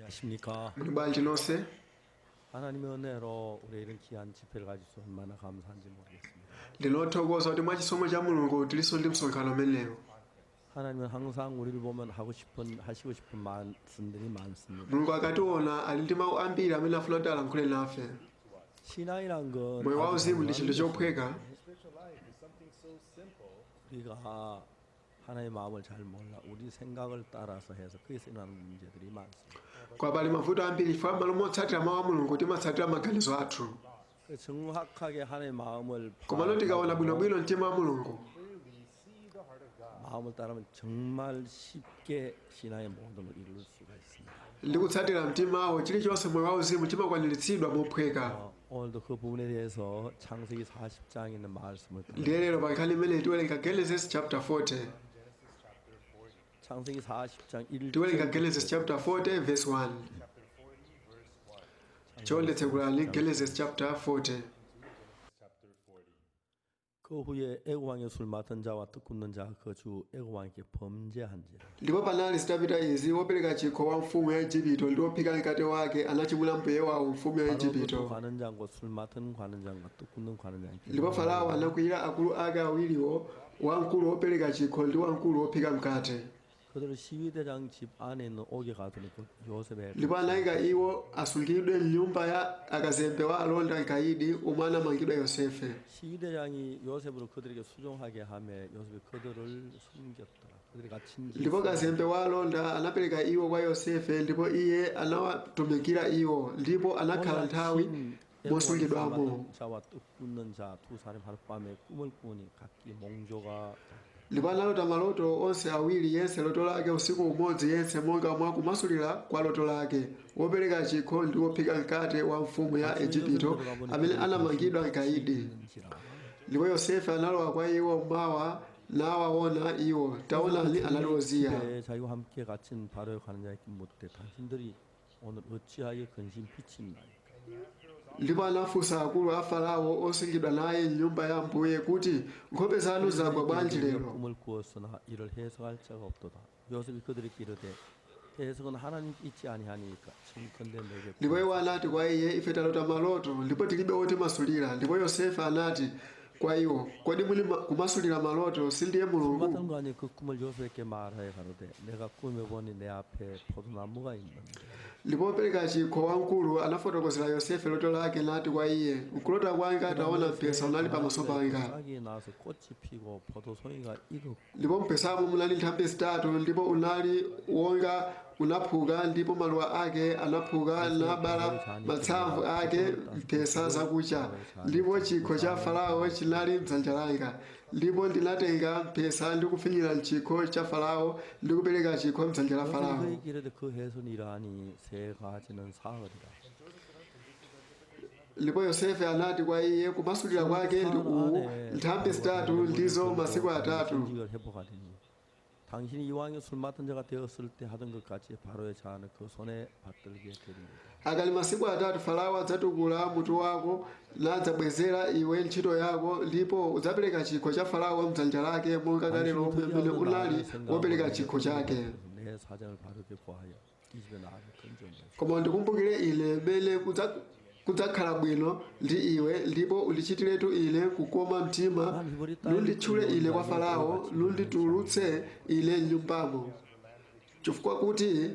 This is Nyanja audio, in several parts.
안녕하십니까. Muli bwanji nonse? 하나님의 은혜로 우리 이런 귀한 집회를 가질 수 얼마나 감사한지 모르겠습니다. Ndinothokoza kuti mwachisomo cha Mulungu tilinso ndi msonkhano umenewu. 하나님은 항상 우리를 보면 하고 싶은 하시고 싶은 말씀들이 많습니다. Mulungu akationa ali ndi mawu ambiri amene afuna kuti alankhule nafe. 신앙이란 건 Moyo 아주 wauzimu ndi 간단한 chinthu 것입니다. chophweka. 우리가 하나님의 마음을 잘 몰라 우리 생각을 따라서 해서 거기서 일어나는 문제들이 많습니다. Kwa pali mavuto ambiri chifukwa m'malo motsatira mawu a Mulungu timatsatira maganizo athu. 그 정확하게 하나님의 마음을 Komano tikaona 파악하고 bwinobwino mtima wa Mulungu, 마음을 따르면 정말 쉽게 신앙의 모든 걸 이룰 수가 있습니다. Ndi kutsatira mtimawo, chilichonse moyo wauzimu chimakwaniritsidwa mophweka. 오늘도 그 부분에 대해서 창세기 40장에 있는 말씀을 Ndiye lero pa nkhani imeneyi tiwerenga Genesis chapter 40. 창세기 40장 1절 Tiwerenga Genesis chapter 40 verse 1. Chonde tsekulani Genesis chapter 40. 그 후에 애굽 왕의 술 맡은 자와 떡 굽는 자 그 주 애굽 왕에게 범죄한지라. Ndipo panali zitapita izi, wopereka chikho wa mfumu ya Ejipito ndi wophika mkate wake anachimwira mbuye wawo mfumu ya 바로 그 두 Ejipito. 관원장과 술 맡은 관원장과 떡 굽는 관원장이 Ndipo Farao anakwiyira akulu ake awiriwo, wamkulu wopereka chikho ndi wamkulu wophika mkate. 그들을 시위대장 집 안에 있는 옥에 가두니 곧 요셉의 Ndipo anayika iwo asungidwe m'nyumba ya akazembe wa alonda mkaidi omwe anamangidwa Yosefe. 시위대장이 요셉으로 그들에게 수종하게 하매 요셉이 그들을 섬겼더라. 그들이 갇힌 지 Ndipo kazembe wa alonda anapereka iwo kwa Yosefe, ndipo iye anawatumikira iwo, ndipo anakhala nthawi mosungidwamo. 맡은 자와 떡 굽는 자 두 사람 하룻밤에 꿈을 꾸니 각기 몽조가 Ndipo analota maloto onse awiri, yense loto lake usiku umodzi, yense monga mwa kumasulira kwa loto lake, wopereka chikho ndi wophika mkate wa mfumu ya Ejipito amene anamangidwa mkaidi. 있는지라. Ndipo Yosefe analowa kwa iwo mmawa nawaona iwo, taonani, anali oziya. 집에 자기와 함께 갇힌 바로의 관원장에게 묻되 당신들이 오늘 어찌하여 근심 비친나이까? Ndipo anafunsa akulu a Farao osungidwa naye m'nyumba ya mbuye kuti, nkhope zanu zagwa bwanji lero? 꿈을 꾸었으나 이를 해석할 자가 없도다. 요셉이 그들에게 이르되 해석은 하나님께 있지 아니하니까 청컨대 내게 Ndipo iwo anati kwa iye, ife talota maloto, ndipo tilibe wotimasulira. Ndipo Yosefe anati kwa iwo, kodi muli kumasulira maloto sindiye Mulungu? 맡은 관이 그 꿈을 요셉에게 말하여 가로되 내가 꿈에 보니 내 앞에 포도나무가 있는데 Ndipo wopereka chikho wamkulu anafotokozera Yosefe loto lake nati kwa iye, mkulota kwanga taona mpesa unali pamaso panga, 싹이 나서 꽃이 피고 포도송이가 익었고 ndipo mpesamo munali nthambi zitatu, ndipo unali wonga unaphuka, ndipo maluwa ake anaphuka nabala matsamvu ake mphesa zakucha, ndipo chikho cha Farao chinali mdzanja langa, ndipo ndinatenga mphesa ndi kufinyira mchikho cha Farao ndi kupereka chikho mdzanja la 요셉이 Farao. 그에게 이르되 그 해손이 이러하니 세 가지는 사흘이라. Ndipo Yosefe anati kwa iye, kumasulira kwake ndi uwu, nthambi zitatu ndizo masiku atatu. 을 회복하리니 당신이 이왕에 술 맡은 자가 되었을 때 하던 것 같이 바로의 자아는 그 손에 받들게 되리니라. Akali masiku atatu Farao adzatukula mutu wako nadzabwezera iwe ntchito yako, ndipo udzapereka chikho cha Farao mdzanja lake monga kale lomwe mmene unali wopereka chikho chake. 내 사정을 바로에게 고하여 이 집에 나를 건져내소. Koma ndikumbukire ine mmene kudzakhala bwino ndi iwe, ndipo undichitiretu ine kukoma mtima, nunditchule ine kwa Farao, nunditulutse ine m'nyumbamo, chifukwa kuti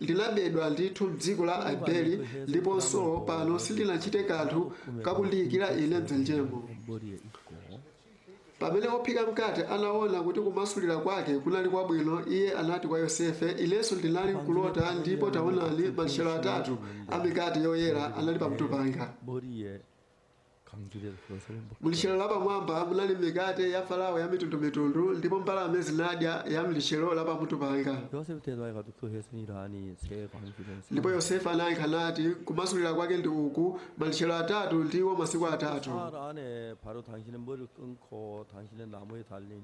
ndinabedwa ndithu m'dziko la Abeli, ndiponso pano sindinachite kanthu kakundiyikira ine mdzenjemo. 머리에 있고 Pamene wophika mkate anaona kuti kumasulira kwake kunali kwabwino, iye anati kwa Yosefe, inenso ndinali kulota, ndipo taonani, malichero atatu a mikate yoyera anali pamutu panga. 머리에 강줄에서 그것을 먹 Mlichero lapamwamba munali mikate ya Farao ya mitundumitundu, ndipo mbalame zinadya ya mlichero lapamutu panga. 요셉이 대답하여 가도 그 해손이 이러하니 세 광줄은 Ndipo Yosefe anayankha nati, kumasulira kwake ndi uku, malichero atatu ndiwo masiku atatu. 사흘 안에 바로 당신의 머리를 끊고 당신의 나무에 달리니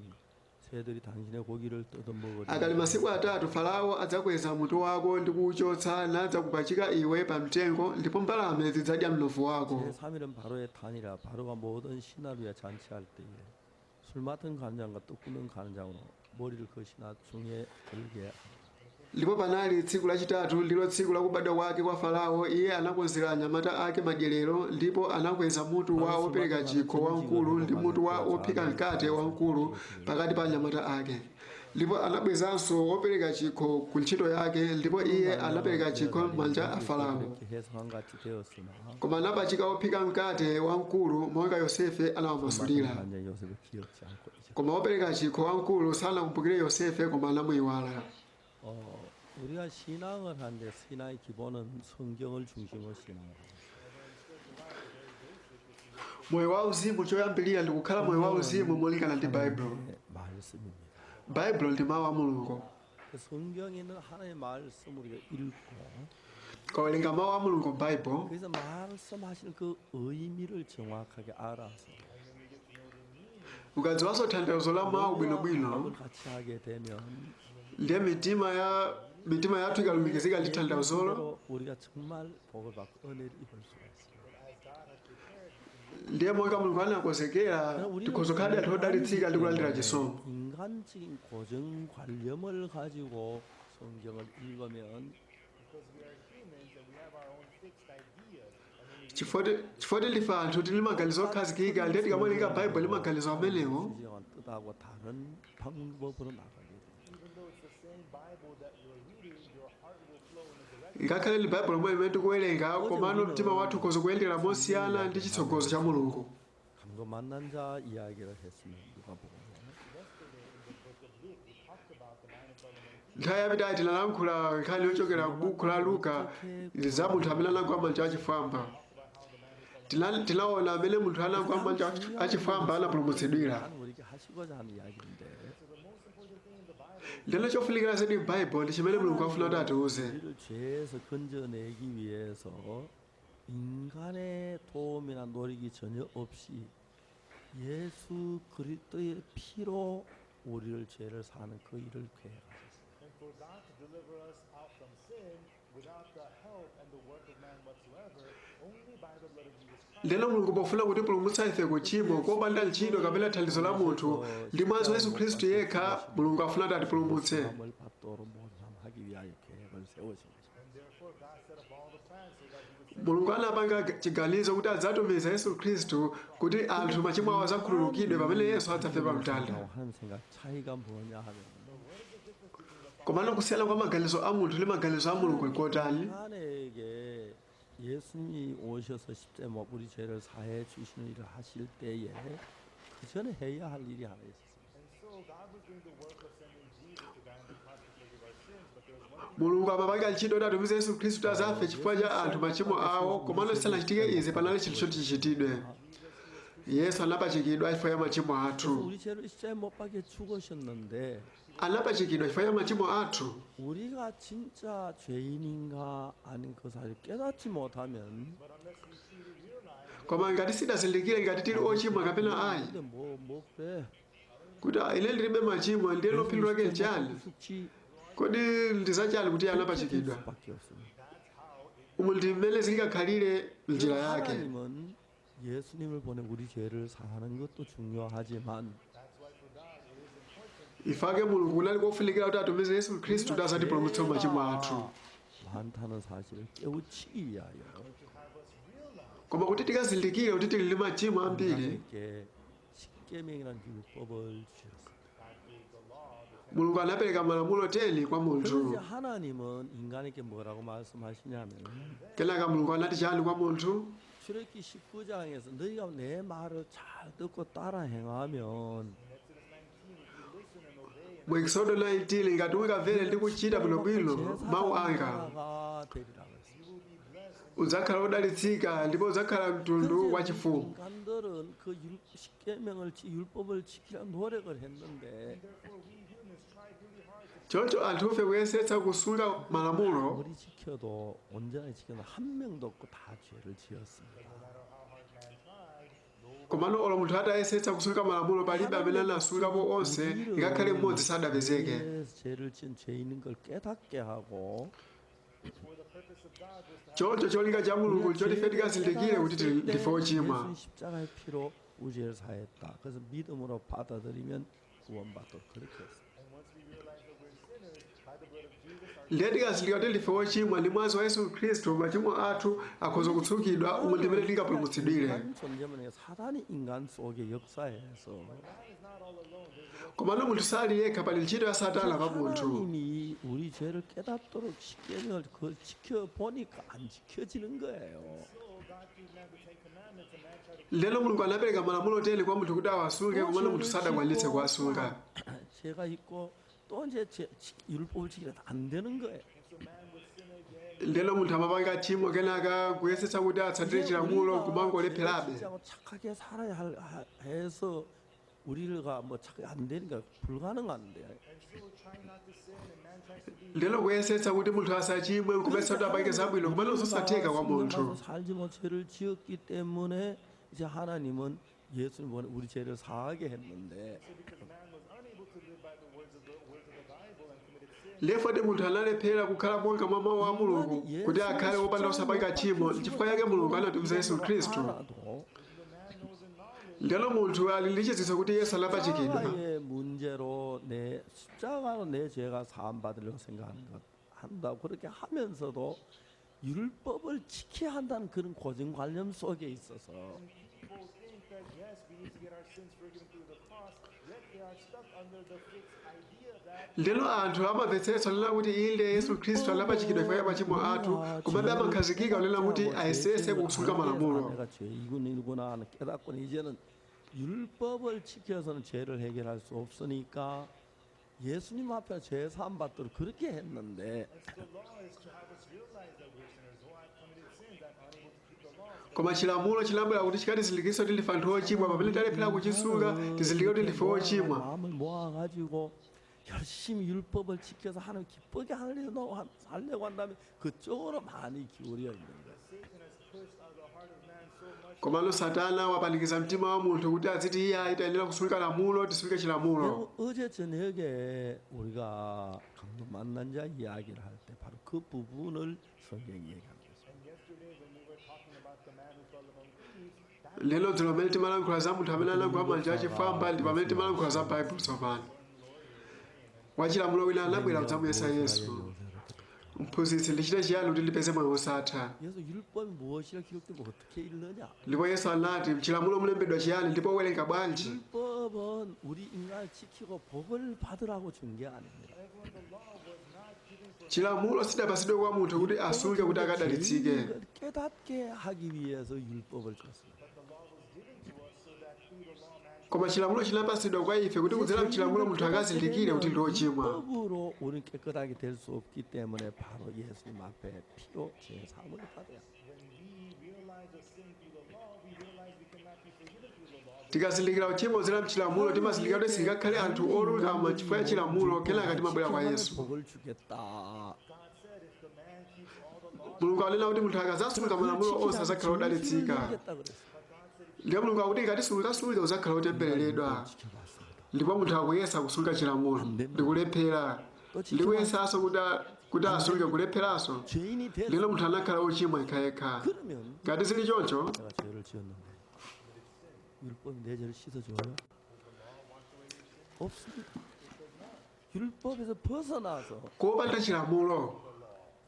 새들이 당신의 고기를 뜯어 먹으리. Akali masiku atatu Farao adzakweza mutu wako ndi kuwuchotsa nadzakupachika iwe pamtengo, ndipo mbalame zidzadya mnofu wako. 제3일은 바로의 탄이라 바로가 모든 신하를 위해 잔치할 때에 술 맡은 관장과 떡 굽는 관장으로 머리를 그 신하 중에 들게 하라. Ndipo panali tsiku lachitatu, ndilo tsiku lakubadwa kwake kwa Farao, iye anakonzera anyamata ake madyerero, ndipo anakweza mutu wa wopereka chikho wamkulu ndi mutu wa wophika mkate wamkulu pakati pa anyamata ake. Ndipo anabwezanso wopereka chikho ku ntchito yake, ndipo iye anapereka chikho m'manja a Farao. 그렇게 해석한 같이 되었으나 Koma anapachika wophika mkate wamkulu monga Yosefe anawamasulira. 완전 요셉을 기억지 않고 이제 Koma wopereka chikho wamkulu sanakumbukire Yosefe, koma anamuyiwala. 우리가 신앙을 하는데 신앙의 기본은 성경을 중심으로 신앙을 합니다. Moyo wauzimu choyambirira ndi kukhala moyo wauzimu molingana ndi Baibulo. 하나님의 말씀입니다. Baibulo ndi mawu a Mulungu. 그 성경에 있는 하나님의 말씀 우리가 읽고 Kawerenga mawu a Mulungu m'Baibulo, 그래서 말씀하시는 그 의미를 정확하게 알아서 ukadziwanso tanthauzo la mawu bwinobwino, 합을 같이 하게 되면 ndiye mitima yathu ikalumikizika ndi tanthauzolo, 대로 우리가 정말 복을 받고 은혜를 입을 수가 있습니다. ndiye monga Mulungu anakonzekera tikhoza kukhala anthu odalitsika ndi kulandira chisomo. 인간적인 고정관념을 가지고 성경을 읽으면 Chifukwa ndife anthu tili maganizo okhazikika, ndiye tikamawerenga Baibulo ndi maganizo amenewo, 진정한 뜻하고 다른 방법으로 나가게 됩니다. ngakhale ndi Baibulo lomwe limene tikuwerenga, komano mtima wathu ukhoza kuyendera mosiyana ndi chitsogozo cha Mulungu. 강도 만난 자 이야기를 했으면 누가복음에 Nthawi yapitayi tinalankhula nkhani yochokera ku buku la Luka za munthu amene anagwa manja achifwamba. Tinaona amene munthu anagwa manja achifwamba anapulumutsidwira. 하나님 우리에게 하시고자 하는 이야기인데 Ndiyeno chofunikira zedi m'Baibulo ndi chimene Mulungu afuna kuti atiuze. 우리를 죄에서 건져내기 위해서 인간의 도움이나 노력이 전혀 없이 예수 그리스도의 피로 우리를 죄를 사는 그 일을 계획하셨어요. And for God to deliver us out from sin without the help and the work of man whatsoever, only by the blood of Jesus Christ. Ndiyeno Mulungu pofuna kutipulumutsa ife ku tchimo kopanda ntchito kapena thandizo la munthu, ndi mwazi wa Yesu Khristu yekha Mulungu afuna kuti atipulumutse. 사함을 받도록 모든 사람 하기 위하여 계획을 세우신 것입니다. And therefore God set up all the plans so that he would send Mulungu anapanga chiganizo kuti adzatumiza Yesu Khristu kuti anthu machimo awo adzakhululukidwe pamene Yesu adzafe pa mtanda. 하는 생각 차이가 뭐냐 하면 Komano kusiyana kwa maganizo a munthu ndi maganizo a Mulungu nkotani? 인간에게 예수님이 오셔서 십자가에 못 우리 죄를 사해 주시는 일을 하실 때에 그 전에 해야 할 일이 하나 있었습니다. And so God was doing the work of sending Jesus to die on the cross to forgive our sins, but there was one thing Mulungu amapanga ntchito kuti atumize Yesu Khristu kuti adzafe chifukwa cha anthu machimo awo, komano zisanachitike izi panali chinthu choti chichitidwe. Yesu anapachikidwa chifukwa cha machimo 그래서 athu. 우리 죄를 십자가에 못 박혀 죽으셨는데 Anapachikidwa chifukwa cha machimo athu. 우리가 진짜 죄인인가 아닌 그 사실을 깨닫지 못하면 Koma ngati sidazindikire ngati tili ochimwa kapena ayi, 근데 뭐 그래 kuti "Ah, ine ndilibe machimo, ndiye lophindu lake nchani? 죽지 Kodi ndizachani kuti iye 될 anapachikidwa?" 수밖에 없습니다. Umu ndi mmene zingakhalire njira yake. 하나님은 예수님을 보내 우리 죄를 사하는 것도 중요하지만 Ifake Mulungu kunali kofunikira kuti atumize Yesu Khristu kuti adzatipulumutse machimo athu. 많다는 사실을 깨우치기 위하여 Koma kuti tikazindikire kuti tili ndi machimo ambiri, 인간에게 십계명이라는 율법을 주셨습니다. Mulungu anapereka malamulo 10 kwa 그래서 munthu. 이제 하나님은 인간에게 뭐라고 말씀하시냐면 Kenaka Mulungu anati chani kwa munthu? 출애굽기 19장에서 너희가 내 말을 잘 듣고 따라 행하면 Mu Exodo 19, ngati ungamvere ndi kuchita bwinobwino mawu anga, 나라가 되리라 그랬어요. udzakhala wodalitsika ndipo udzakhala mtundu wachifumu. 인간들은 그 십계명을 율법을 지키려 노력을 했는데 Choncho anthufe kuyesetsa kusunga malamulo, 아무리 지켜도 온전히 지켜도 한 명도 없고 다 죄를 지었습니다. komano olo munthu atayesetsa kusunga malamulo palibe amene anasungapo onse, ngakhale mmodzi sadapezeke. 죄에서 죄를 지은 죄인인 걸 깨닫게 하고 Choncho cholinga cha Mulungu choti ife tikazindikire kuti tili ndife ochimwa. 예수 십자가의 피로 우리 죄를 사했다. 그래서 믿음으로 받아들이면 구원받도록 그렇게 했습니다. And once we realize that we're sinners, by the Ndiye tikazindikira kuti ndife wochimwa ndi mwazi wa Yesu Khristu machimo athu akhoza kutsukidwa, umo ndimene tingapulumutsidwire. 인간 존재만 사단이 인간 속에 역사해서 Komano munthu sali yekha, pali ntchito ya Satana pa munthu. 하나님이 우리 죄를 깨닫도록 십계명을 그 지켜 보니까 안 지켜지는 거예요. Lero Mulungu anapereka malamulo 10 kwa munthu kuti awasunge, komano munthu sadakwanitse kuwasunga. 죄가 있고 또 이제 율법을 지키려도 안 되는 거예요. Lero munthu amapanga tchimo kenaka kuyesetsa kuti atsatire 이제 chilamulo 우리가 죄를 kumangolepherabe. 짓지 않고 착하게 살아야 해서 우리가 뭐 착하게 안 되니까 불가능한데. Lero kuyesetsa kuti munthu asachimwe nkumayesa kuti apange zabwino, komano zosatheka kwa munthu. 살지 못 죄를 지었기 때문에 이제 하나님은 예수님 보내 우리 죄를 사하게 했는데 Lefoti munthu analephera kukhala monga mwa mawu a Mulungu kuti akhale wopanda kusapanga tchimo, chifukwa chake Mulungu anatumiza Yesu Khristu. 알아도 Lero munthu ali ndi chidziwitso kuti Yesu anapachikidwa, 십자가의 문제로 내 십자가로 내 죄가 사함 받으려고 생각하는 것 한다고 그렇게 하면서도 율법을 지켜야 한다는 그런 고정관념 속에 있어서 People think that yes, we need to get our sins forgiven through the cross, yet they are stuck under the fixed idea that lero anthu amamvetsetsa kunena kuti inde Yesu Khristu anapachikidwa chifukwa cha machimo athu, komabe amakhazikika kunena kuti ayesese kusunga malamulo. 내가 죄이군이구나 하는 깨닫고는 이제는 율법을 지켜서는 죄를 해결할 수 없으니까 예수님 앞에 죄 사함 받도록 그렇게 했는데 the law is to have us realize that we're sinners. Oh, I've committed sins. I'm unable to keep the law. Koma chilamulo chinabwera kuti chikatizindikitse kuti ndife anthu ochimwa. Pamene talephera kuchisunga, tizindikire kuti ndife ochimwa. 마음을 모아가지고 열심히 율법을 지켜서 하나님 기쁘게 하려고 살려고 한다면 그쪽으로 많이 기울여 있는 거예요. Satan has pushed out the heart of man so much Komano Satana wapanikiza mtima wa munthu kuti aziti iye ayenera kusunga lamulo, tisunge chilamulo. 여러분, 어제 저녁에 우리가 강도 만난 자 이야기를 할 때 바로 그 부분을 성경이 얘기합니다. And yesterday when we were talking about the man who fell among thieves, that Lero dzulo pamene timalankhula za munthu amene anagwa manja achifwamba ndi pamene timalankhula za Baibulo. Tsopano wachilamulo wina anabwera kudzamuyesa Yesu: "Mphunzitsi, ndichite chiyani kuti ndipeze moyo wosatha?" 그래서 율법이 무엇이라 기록되고 어떻게 읽느냐? Ndipo Yesu anati, "Mchilamulo mulembedwa chiyani ndipo uwerenga bwanji?" 율법은 우리 인간을 지키고 복을 받으라고 준 게 아닙니다. Chilamulo sidapasidwe kwa munthu kuti asunge kuti akadalitsike. 죄인을 깨닫게 하기 위해서 율법을 줬습니다. Koma chilamulo chinapasidwa kwa ife kuti kudzera mchilamulo munthu akazindikire kuti ndi wochimwa. 율법으로 우리는 깨끗하게 될 수 없기 때문에 바로 예수님 앞에 피로 죄 사함을 받아야 합니다. when we realize the sin through the law, we realize we cannot be forgiven through the law. Tikazindikira uchimo kudzera mchilamulo, timazindikira kuti sitingakhale anthu olungama chifukwa cha chilamulo, kenaka timabwera kwa Yesu. 복을 주겠다. God said if the man keeps all the law, Mulungu akunena kuti munthu akazasunga malamulo onse azakhala wodalitsika. 주겠다 그랬어요. Ndipo Mulungu akuti ngati sungasunga uzakhala wotembereredwa. 지켜봤습니다. Ndipo munthu akuyesa kusunga chilamulo ndikulephera, ndikuyesanso kuti asunge, kulepheranso. 죄인이 됐 Lero munthu anakhala wochimwa yekhayekha. 그러면 Ngati zili choncho, 내가 죄를 지었는데 율법이 내 죄를 씻어줘요? 없습니다. 율법에서 벗어나서 kopanda chilamulo,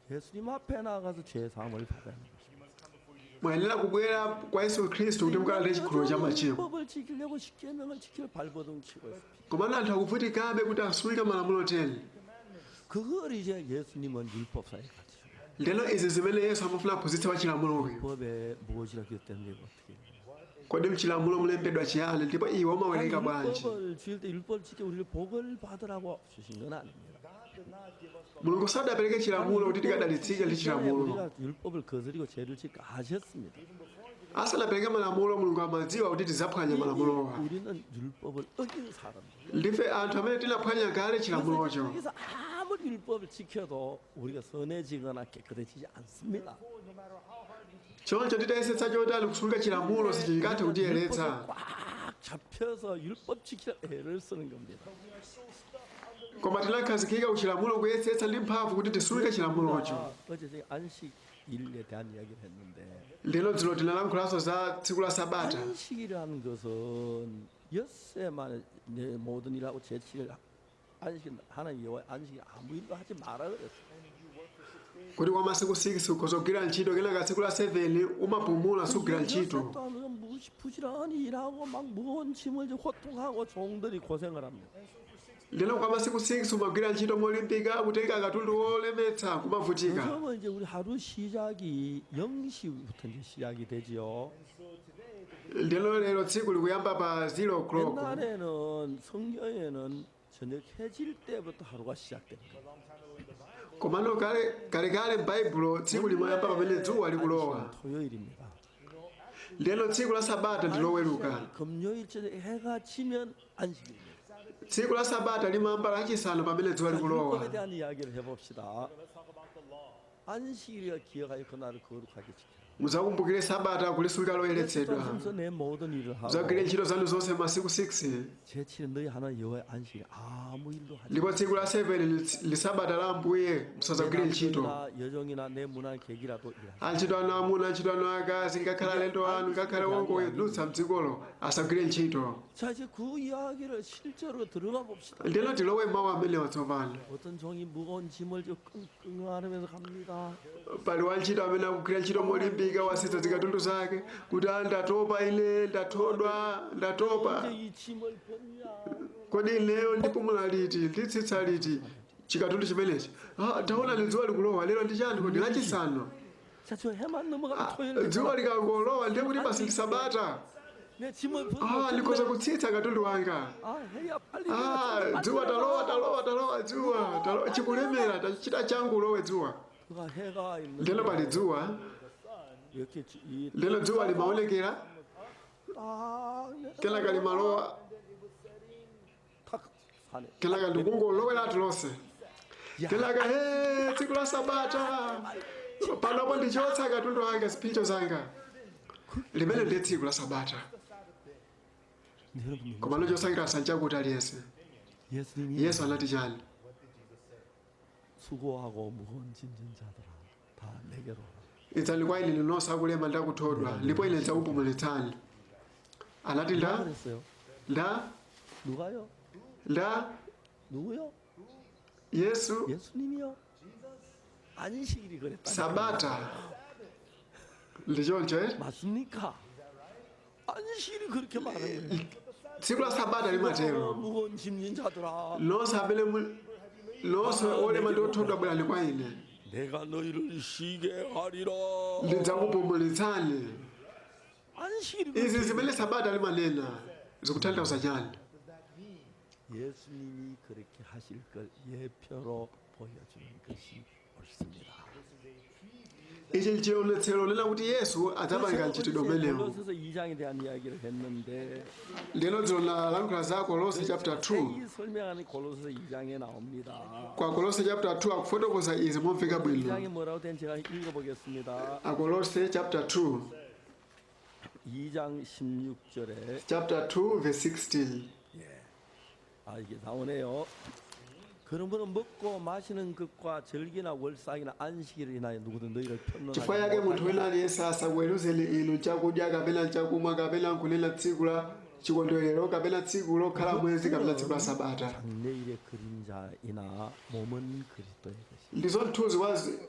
예수님 앞에 나가서 죄 사함을 받아야 하는 것입니다. muyenera kubwera kwa Yesu Khristu kuti mukalandire chikhululukiro cha machimo. 율법을 지키려고 십계명을 지킬 발버둥 치고 있습니다. Komano anthu akuvutikabe kuti asunge malamulo 10. 그걸 이제 예수님은 율법사에 같이 Lero izi zimene Yesu amafuna aphunzitse wa chilamuloyo. 율법에 무엇이라 기록되는지 어떻게 읽느냐. Kodi mchilamulo mulembedwa chiyani ndipo iwe umawerenga bwanji? 율법을 주일 때 율법을 지켜 우리를 복을 받으라고 주신 건 아닙니다. God did not give us the Mulungu sadapereke chilamulo kuti tikadalitsike ndi chilamulo. 우리가 율법을 거스리고 죄를 짓고 아셨습니다. Asanapereke malamulo, Mulungu amadziwa kuti tidzaphwanya malamulowa. 우리는 율법을 어긴 사람들. Ndife anthu amene tinaphwanya kale chilamulocho. 그래서 아무리 율법을 지켜도 우리가 선해지거나 깨끗해지지 않습니다. no matter how hard we keep Choncho titayesetsa chotani kusunga chilamulo, sichingathe kutiyeretsa. 율법에 꽉 잡혀서 율법 지키려 애를 쓰는 겁니다. we are so stuck under Koma tinakhazikika kuchilamulo kuyesetsa ndi mphamvu kuti tisunge chilamulocho. 어제 제가 안식일에 대한 이야기를 했는데 Lero dzulo tinalankhulanso za tsiku la Sabata. 안식이라는 것은 엿새 만에 내 모든 일하고 제치를 안식 하나님 여호와 안식 아무 일도 하지 마라 그랬어. Kuti kwa masiku 6 ukhoza kugwira ntchito, kenaka tsiku la 7 umapumula, sugwira ntchito. 요셉도 하면서 부지런히 일하고 막 무거운 짐을 이제 호통하고 종들이 고생을 합니다. Ndeno kwa masiku 6 umagwira ntchito molimbika, kutenga katundu wolemetsa, kumavutika. 요즘은 이제 우리 하루 시작이 0시부터 이제 시작이 되지요. Ndeno lero tsiku likuyamba pa 0 o'clock. 옛날에는 성경에는 저녁 해질 때부터 하루가 시작됩니다. Komano kale kalekale m'Baibulo tsiku limayamba pamene dzuwa likulowa. 안식은 토요일입니다. Ndeno tsiku la sabata ndi loweruka. 안식은 금요일 저녁 해가 지면 안식일입니다. Tsiku la sabata limayamba lachisanu pamene dzuwa 자, likulowa. 율법에 대한 이야기를 해봅시다. 안식일이라 기억하여 그날을 거룩하게 지켜라. Muzakumbukire sabata kulisunga loyeretsedwa. 하면서 내 모든 일을 하고 Muzagwire ntchito zanu zonse masiku 6. 제7은 너희 하나님 여호와의 안식일 아무 일도 하지 Ndipo tsiku la 7 li sabata la Ambuye, 내 musadzagwire ntchito. 남편이나 여종이나 내 문안 객이라도 일하지. Antchito anu amuna, antchito anu akazi, ngakhale alendo anu, ngakhale wongodutsa mdzikolo, asagwire ntchito. 자, 이제 그 이야기를 실제로 들어가 봅시다. Ndeno tilowe mawu amenewa tsopano. 어떤 종이 무거운 짐을 저 끙끙 앓으면서 갑니다. Pali wantchito amene akugwira ntchito molimbika, wasenza zikatundu zake kuti, "Ah, ndatopa ine, ndathodwa, ndatopa. 언제 이 짐을 벗냐? Kodi ineyo ndipumula liti? Nditsitsa liti chikatundu chimenechi? Ah, taona dzuwa likulowa. Lero ndi chani kodi? Lachisanu." 자, 저 해만 넘어가면 Ah, 토요일 dzuwa likangolowa ndiye kuti basi ndi sabata. 내 짐을 벗고 Ah, ndikhoza kutsitsa katundu wanga. 아, 해야 빨리 Ah, 내가 dzuwa talowa, talowa, talowa dzuwa, talowa, chikulemera, tachita changu ulowe dzuwa." 그가 해가 있는 Ndeno pali dzuwa. 이렇게 이 Ndeno dzuwa limaonekera, 딱 kenaka limalowa, 탁 산에 kenaka ndikungoloweratu lonse. 야, Kenaka, he, tsiku la sabata panopo ndichotsa katundu wanga, ziphinjo zanga. Limene ndiye tsiku la sabata. 여러분 Komano chosangalatsa nchakuti aliyense, 예수님이 Yesu anati chani? 수고하고 무거운 짐진 자들아 다 내게로 오라. "Idzani kwa ine nonse akulema ndi akuthodwa, ndipo ine ndidzakupumulitsani." Anati 누가 nda 그랬어요? nda 누가요? nda 누구요? Yesu. 예수님이요? 안식일이 그랬다. Sabata ndichoncho, eh? 맞습니까? 안식일이 그렇게 말하는 거예요. Tsiku la sabata limatero. 무거운 짐진 자들아 Nonse amene nonse olema ndi othodwa, bwerani kwa ine, 내가 너희를 쉬게 하리라. ndidzakupumulitsani. 안식일이 Izi 그렇게 zimene sabata limanena zikutanthauza chani? 예수님이 그렇게 하실 걸 예표로 보여주는 것이 옳습니다. Ichi nchionetsero lena kuti Yesu adzapanga mchitidwe umenewu. 골로새서 2장에 대한 이야기를 했는데 Ndeno dzulo nalankhula za Kolose chapter 2. 이 설명하는 골로새서 2장에 나옵니다. Kwa Kolose chapter 2 akufotokoza izi momveka bwino. 2장에 뭐라고 된 제가 읽어보겠습니다. Akolose chapter 2, 2장 16절에 chapter 2 verse 16. 아, 이게 나오네요. 그러므로 먹고 마시는 것과 절기나 월삭이나 안식일을 인하여 누구든 너희를 Chifukwa chake 평론하지 munthu wina aliyense asakuweruzeni inu chakudya kapena chakumwa kapena nkunena tsiku la chikondwerero kapena tsiku lokhala mwezi kapena tsiku la sabata. 장래일의 그림자이나 몸은 그리스도의 것이. Ndizo mthunzi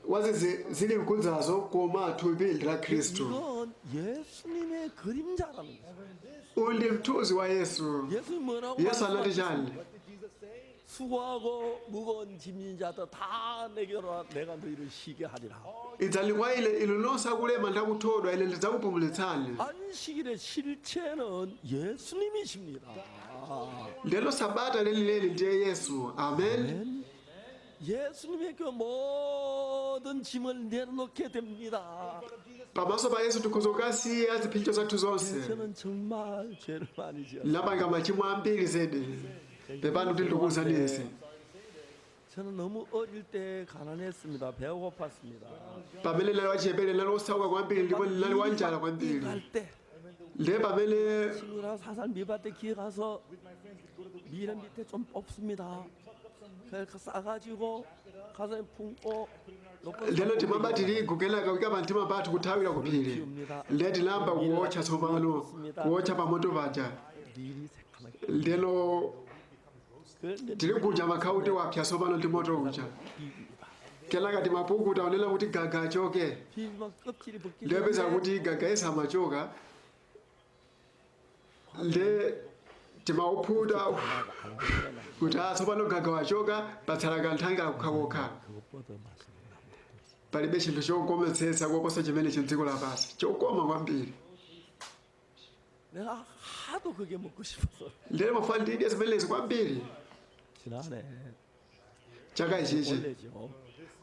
wazi zili mkudzazo, koma thupi ndi la Khristu. 이건 예수님의 그림자라는 거죠. Uyu ndi mthunzi wa Yesu. 예수님 뭐라고 Yesu anati 말씀하셨어요? chani? 수고하고 무거운 짐진 자들 다 내게로 와 내가 너희를 쉬게 하리라. "Idzani kwa ine inu nonse akulema ndi akuthodwa, ine ndidzakupumulitsani." 안식일의 실체는 예수님이십니다. Ndeno sabata lenileni ndiye Yesu. Amen. 아멘. 예수님의 그 모든 짐을 내려놓게 됩니다. Pamaso pa Yesu tikhoza kukasiya ziphinjo zathu zonse. 저는 정말 죄를 많이 지었어요. Ndinapanga machimo ambiri zedi. Pepani kuti ndikuwuzani izi. 저는 너무 어릴 때 가난했습니다. 배고팠습니다. Pamene ndinali wachichepere ndinali osauka kwambiri ndipo ndinali wanjala kwambiri. 갈때 Ndiye pamene 친구랑 사살 미밭에 기어 가서 미련 밑에 좀 뽑습니다. 그래서 싸가지고 가슴에 품고 높은 ndeno timaba tirigu, kenaka kuyika pamtima pathu kuthawira ku phiri. Ndiye tinayamba kuwotcha tsopano, kuwotcha pamoto paja. 밀이 새카맣게 Ndeno 그런데 Tirigu uja amakhala kuti wapsa tsopano ndi moto uja. 비빕니다. Kenaka timapukuta unena kuti gaga achoke. 비비면 껍질이 Ndiyopeza 벗겨지는데 kuti gaga isamachoka, nde timauphuta kuti ah, tsopano gaga wachoka, patsala kanthanga kokhakokha. 그것보다 맛있는 거 아무것도 없어요. Palibe chinthu chokometsetsa koposa chimene dziko lapansi, chokoma kwambiri. 내가 하도 그게 먹고 싶어서 Ndere mafuna ndidye zimenezi kwambiri. 지난해 Chaka ichichi, 원래죠.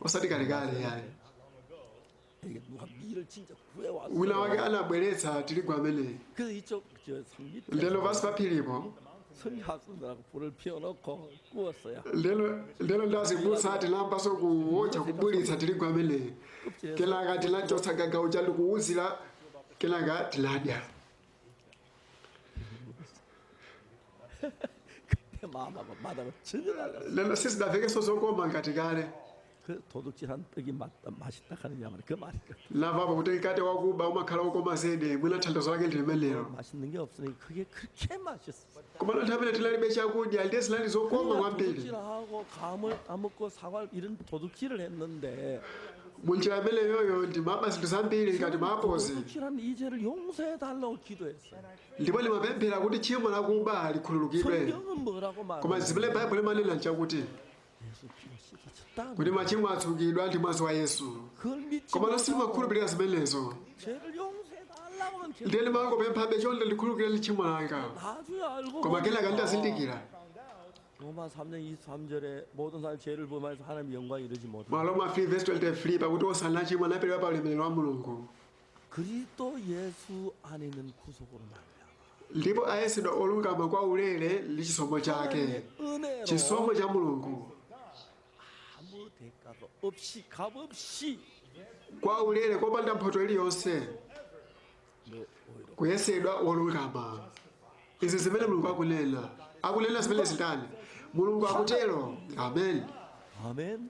osati kalekale yayi, 이게 누가 밀을 진짜 구해왔어. wina wake anabweretsa tirigu ameneyi. 그래서 이쪽 저산 밑에 Ndelo pansi pa phiripo, 성학생들하고 불을 피워놓고 구웠어요. Ndelo ndazibutsa tinambaso kuwotcha kubulitsa tirigu ameneyi. 껍질에서 Kenaka tinachotsa gaga uja ndikuwuzira, kenaka tinadya. 그때 마마가 마담을 전혀 달랐어. Lero sizidavekenso zokoma ngati kale. 그 도둑질한 떡이 맛다 맛있다 하는 양말 그 말이거든. Lamvapo kuti mkate wakuba umakhala wokoma zedi, mwina thandizo lake ndi limenelo. 맛있는 게 없으니 그게 그렇게 맛있어. Koma nthawi imene tinalibe chakudya, ndiye zinali zokoma 그러니까 kwambiri. 도둑질하고 감을 따먹고 사과를 이런 도둑질을 했는데 Munjira imeneyoyo ndimaba zinthu zambiri ngati maapozi. 도둑질한 이 죄를 용서해 달라고 기도했어요. Ndipo limapemphera kuti tchimo lakuba likhululukidwe. 성경은 뭐라고 Koma zimene 말하냐? Baibulo limanena nchakuti 예수 피로 씻어졌다. kuti machimo atsukidwa ndi mwazi wa Yesu. 그걸 믿지 Koma 못하고 simakhulupirira zimenezo. 죄를 용서해 달라고만 Ndiye 기도. limangopemphabe chonde likhululukire tchimo langa. 나중에 알고 Koma kenaka 보니까 ndazindikira 로마 3장 23절에 모든 사람 죄를 범하여서 하나님 영광에 이르지 못한 Maroma 3 verse 23, pakuti onse anachimwa naperewera pa ulemerero wa Mulungu, 그리스도 예수 안에 있는 구속으로 말미암아 ndipo ayesedwa olungama kwa ulere ndi chisomo chake. 하나님의 은혜로 Chisomo cha Mulungu 아무 대가가 없이 값 없이 kwa ulere kopanda mphoto iliyonse, 너 오히려 kuyesedwa wolungama. Izi zimene Mulungu akunena, akunena zimene zitani, Mulungu akutero. Amen. 아멘.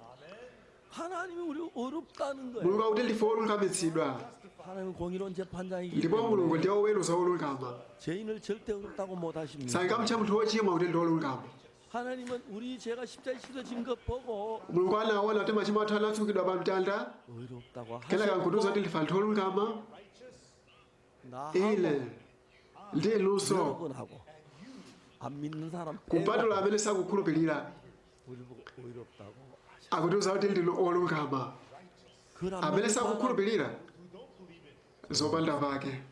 하나님이 우리 어렵다는 거예요. Mulungu akuti ndife olungamitsidwa. 하나님은 공의로운 재판장이기 Ndipo Mulungu 때문에 ndiye woweruza wolungama. 죄인을 절대 의롭다고 못 하십니다. Sangamutcha munthu wochimwa kuti ndi wolungama. 하나님은 우리 죄가 십자가에 씻어진 것 보고 Mulungu anaona kuti machimo athu anatsukidwa pa mtanda, 의롭다고 kenaka nkutiuza kuti 하셨고 ndife anthu olungama. Ine 나하고 ndi inunso, 여러분하고 안 믿는 사람 빼고 kupatula amene sakukhulupirira, 우리 보고 의롭다고 하셨. akutiuza kuti ndinu olungama. 그안 Amene 믿는 사람 sakukhulupirira, zopanda pake.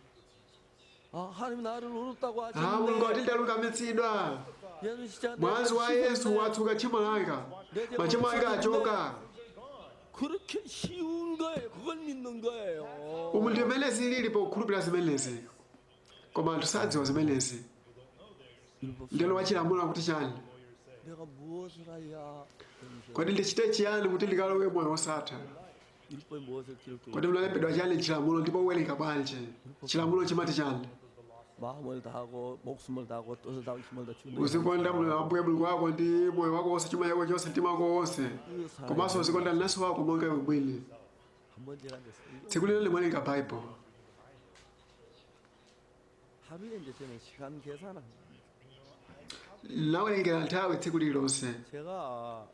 아, 하나님 나를 의롭다고 Ah, Mulungu 하셨는데 akuti ndalungamitsidwa. 예수 십자가 Mwazi 내가 wa Yesu 씻었네. watsuka tchimo langa, machimo anga achoka. 그렇게 쉬운 거예요. 그걸 믿는 거예요. Umu ndi mmene zilili pokhulupirira zimenezi, koma anthu sadziwa zimenezi. 율법 Ndelo wachilamulo akuti chani? 내가 무엇을 하야 Kodi ndichite chiyani kuti ndikalowe moyo wosatha? 율법이 무엇을 기록되어 Kodi munalembedwa chani chilamulo, ndipo uwerenga bwanji? Chilamulo chimati chani? 마음을 다하고 목숨을 다하고 뜻을 다하고 힘을 다 주는 Uzikonda Ambuye Mulungu wako ndi moyo wako wonse, chuma chako chonse, mtima wako wonse, komanso uzikonda mnansi wako monga iwe mwini. 한번 제가 이제 성경 Tsiku lina limawerenga Baibulo. 하루에 이제 저는 시간 계산을 합니다. Nawerengera nthawi tsiku lililonse. 제가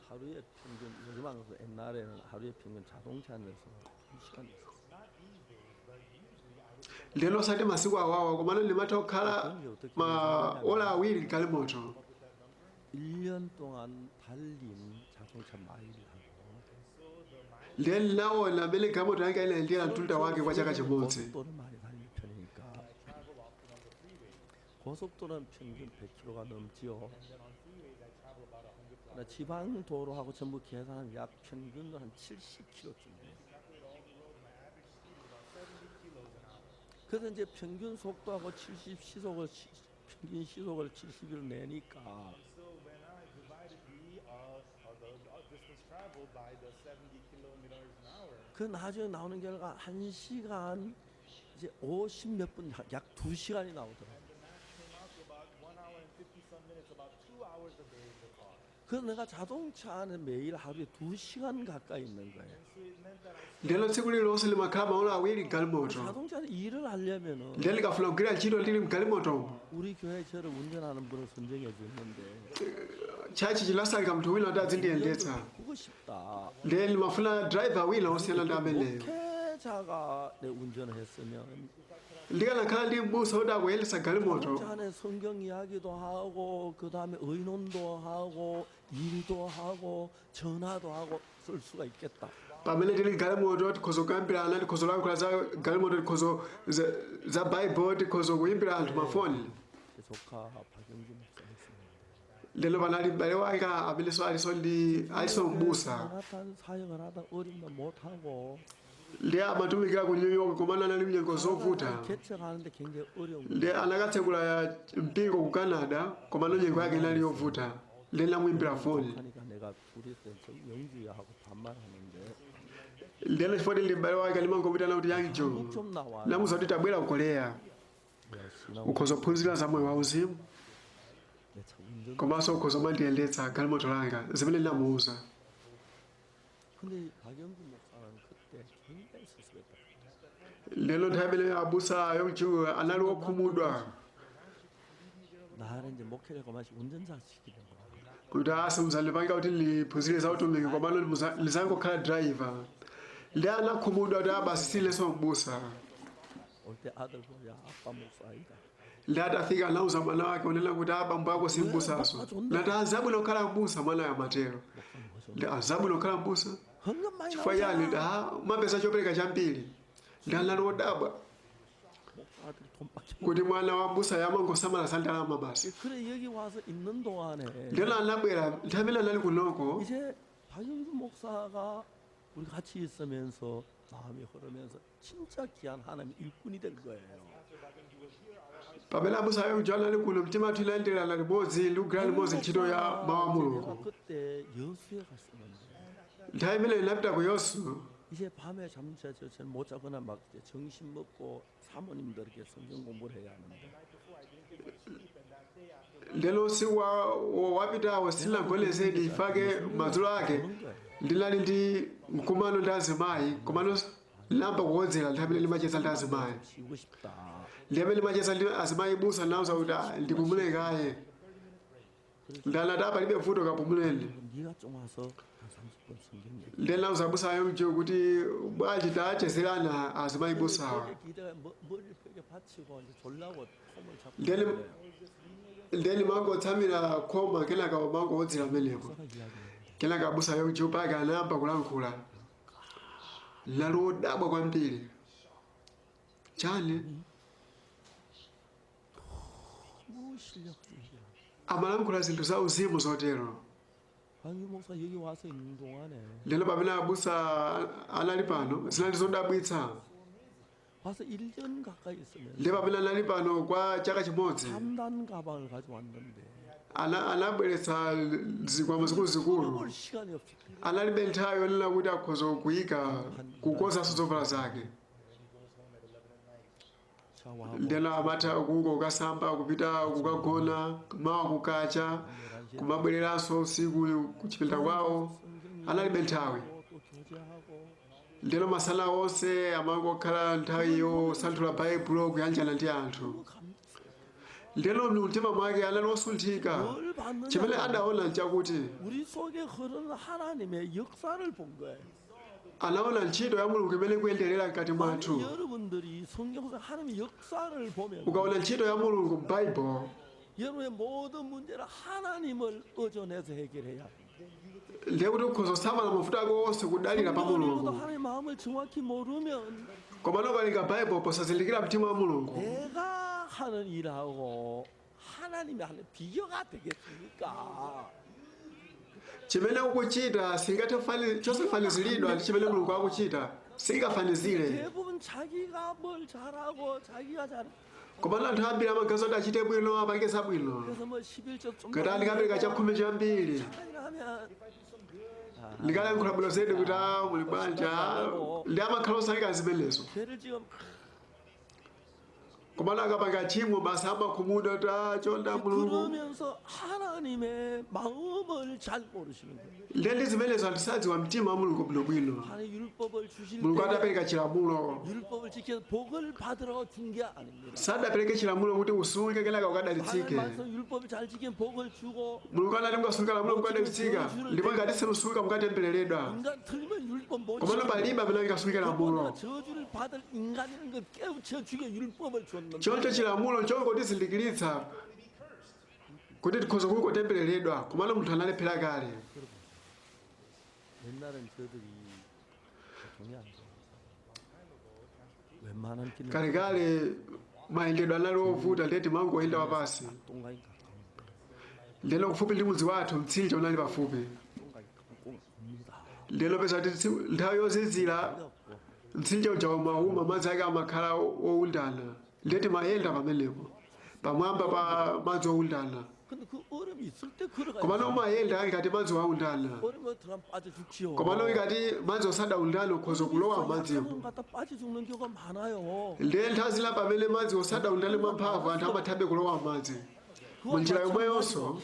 하루에 평균 요즘 안 그래서 옛날에는 하루에 평균 자동차 안에서 한 시간 있었어요. Ndeno osati masiku awawa, komano ndimatha kukhala maola 2 mgalimoto. 1년 동안 달린 자동차 마일하고 Ndiye ndinaona mmene galimoto yanga inayendera mtunda wake kwa chaka chimodzi. 고속도로 많이 달리는 편이니까 고속도로는 평균 100km가 넘지요. 나 지방 도로하고 전부 계산하면 약 평균 한 70km쯤 돼요. 그래서 이제 평균 속도하고 70 시속을 평균 시속을 70을 내니까 So when I divided the distance traveled by the 70 kilometers an hour, 그 나중에 나오는 결과 1시간 이제 50 몇 분, 약 2시간이 나오더라고요. the math came out to about 1 hour and 50 some minutes, about 2 hours a day in the car. 그래서 내가 자동차 안에 매일 하루에 2시간 가까이 있는 거예요. Ndiyeno tsiku lililonse limakhala maola 2 mgalimoto. 자동차 안에 일을 하려면은 Ndiye likafuna kugwira ntchito ndili mgalimotomo, 우리 교회 저를 운전하는 분을 선정해 줬는데 tchachi chinasankha munthu wina kuti azindiyendetsa. 바꾸고 싶다. Ndiye ndimafuna driver wina osiyana ndi ameneyo. 목회자가 내 운전을 했으면 Ndikanakhala ndi m'busa woti akuyendetsa galimoto, 자동차 안에 성경 이야기도 하고 그 다음에 의논도 하고 일도 하고 전화도 하고 쓸 수가 있겠다. Pamene tili galimoto tikhoza kukambirana, tikhoza kulankhula za galimoto, tikhoza za Bible, tikhoza kuyimbira anthu mafoni. 제 조카 박영주 목사 있습니다. Lero panali m'bale wanga amenenso aliso ndi aliso m'busa. 나탄 사역을 하다 어린데 못하고 Ndiye amatumikira ku New York komano anali mnyengo zovuta. 개척하는데 굉장히 어려운 Ndiye anakatsekula mpingo ku Canada komano nyengo yake inali yovuta. Ndiye ndinamuyimbira foni. 하니까 내가 둘이 저 영주야 하고 반말하는데 Ndiyeno chifukwa ndi m'bale wake ndimangomuyitana kuti Yangju, 한국 좀 나와. namuza kuti tabwera ku Korea, ukhoza kuphunzira za moyo wauzimu 내차 운전. komanso ukhoza mandiyendetsa galimoto langa, zimene ndinamuuza. 근데 박영주 목사는 그때 굉장히 섭섭했다. Lero nthawi imene abusa Yongju anali wokhumudwa 나를 이제 목회를 그만시 운전자 시키는 거야. kuti asa muzandipanga kuti ndiphunzire za utumiki komano ndizangokhala driver. Ndi anakhumudwa kuti abasi silenso mbusa. 올 때 아들 보야 아빠 목사 아니다. Ndi atafika anauza mwana wake unena kuti abambo ako si mbusaso. Nati azabwino kukhala mbusa, mwanayo amatero. 목사 뭐죠? Ndi azabwino kukhala mbusa 헌금 많이 chifukwa chani? 나오잖아. Da mapeza chopereka chambiri. Ndi anali wodabwa 목사 아들이 돈밖에 kuti mwana wa mbusa yamangosamala za ndalama basi. 그래 여기 와서 있는 동안에 Ndiyeno anabwera nthawi imene anali kunoko. 이제 박영주 목사가 우리 같이 있으면서 마음이 흐르면서 진짜 귀한 하나님 일꾼이 된 거예요. Pamene abusa Yongju anali kuno, mtima wathu inayenderana limodzi ndi kugwira limodzi ntchito ya mawu a 내가 Mulungu. 그때 여수에 갔었는데 Nthawi imene inapita ku Yosu, 이제 밤에 잠자 저는 못 자거나 막 이제 점심 먹고 사모님들 이렇게 성경 공부를 해야 하는데 ndelo usiku wapitawo sindinagonezedi ifake madzulo ake 그런 거예요. ndinali ndi mkumano ndi azimayi, komano ndinayamba kuwodzera nthawi imene ndimacheza ndi azimayi. 쉬고 싶다. Ndi amene ndimacheza ndi azimayi busa ndinawuza kuti "Ah, ndipumulekaye." Ndanati palibe vuto, kapumuleni. 네가 좀 와서 한 30분 성경 얘기. Ndinawuza busa Yongju kuti bwanji tachezerana azimayi busawa. 벽에 기대가 머리를 벽에 받치고 이제 졸라고 폼을 잡고 Ndeni 있는데 ndeni mangotsamira khoma kenaka mangowodzera amenepo. 목사가 이야기하는데 Kenaka abusa Yongju pake anayamba kulankhula. Nali wodabwa kwambiri. Chani? 너무 실력을 얘기하는 Amalankhula zinthu za uzimu zotero. 박유 목사 여기 와서 있는 동안에 Lero pamene abusa anali pano zinali zodabwitsa. 와서 1년 가까이 있으면서 Ndi pamene anali pano kwa chaka chimodzi, 3단 가방을 가져왔는데 anabweretsa zikwama zikuluzikulu. 볼 시간이 없이 Analibe nthawi yonena kuti akhoza kuyika kukonzanso zovala zake. 샤워하고 Ndena amatha kungo kukasamba, kupita kukagona, mawa kukacha kumabwereranso usiku kuchipinda kwawo. Analibe nthawi. 또 교제하고 Ndeno masana onse amangokhala nthawi yosanthula Baibulo, kuyanjana ndi anthu. 너무 감사해요. Ndeno mtima mwake anali osunthika. 뭘 받느냐 Chimene adaona nchakuti 우리 속에 흐르는 하나님의 역사를 본 거예요. anaona ntchito ya Mulungu imene ikuyenderera mkati mwathu. 아니, 여러분들이 성경 속 하나님의 역사를 보면 Ukaona ntchito ya Mulungu m'Baibulo, 여러분의 모든 문제를 하나님을 의존해서 해결해야 합니다. ndiye kuti ukhoza kusamala mavuto ako onse kudalira pa 성경을 읽어도 Mulungu. 하나님의 마음을 정확히 모르면 Komano ukawerenga Baibulo posazindikira mtima wa Mulungu, 내가 하는 일하고 하나님이 하는 비교가 되겠습니까? Chimene ukuchita singathe chosafaniziridwa ndi chimene Mulungu akuchita, singafanizire. 대부분 자기가 뭘 잘하고 자기가 잘 Komano anthu ambiri amaganiza kuti achite bwino, apange zabwino, 그래서 뭐 11조 좀 kuti andikapereka chakhumi chambiri, 착한 하면 ndikalankhula bwino zedi kuti a muli bwanja, ndi amakhala osalika zimenezo. 죄를 지금 Komano akapanga tchimo basi amakhumudwa kuti "Ah, chonde Mulungu." 그러면서 하나님의 마음을 잘 모르시는 거예요. Ndiye ndi zimenezo anthu sadziwa mtima wa Mulungu bwinobwino. 하나님 율법을 주실 Mulungu 때 adapereka chilamulo, 율법을 지켜서 복을 받으라고 준 게 아닙니다. sadapereke chilamulo kuti usunge kenaka 하나님 ukadalitsike. 말씀 율법을 잘 지키면 복을 주고 Mulungu anati mukasunga lamulo mukadalitsika, ndipo ngati simusunga mukatembereredwa. 인간 틀리면 율법 못 Komano 지키고 palibe amene angasunge lamulo. 저주를 받을 인간이라는 걸 깨우쳐 주게 율법을 줬는데 Choncho chilamulo chongotizindikiritsa kuti tikhoza kungotembereredwa, komano munthu analephera kale. 옛날엔 저들이 교통이 안 좋아서 웬만한 길은 Kalekale mayendedwe anali ovuta, ndiye timangoyenda wapasi. 동강이 가까운데 Ndiyeno kufupi ndi mudzi wathu mtsinje unali pafupi. 동강이 꽁꽁 웁니다. Ndiyeno peza kuti nthawi yozizira 그래갖고 mtsinje uja umauma, madzi ake amakhala owundana. Ndiye timayenda pamenepo pamwamba pa madzi owundana. 근데 그 얼음이 있을 때 걸어가야 Komano umayenda ngati madzi waundana, 얼음에 들어가면 빠져 죽지요. komano ngati madzi osadaundana ukhoza kulowa madziwo. 약한 갖다 빠져 죽는 경우가 많아요. Ndiye nthawi zina pamene madzi osadaundane mwamphamvu anthu amathabe kulowa madzi. Munjira yomweyonso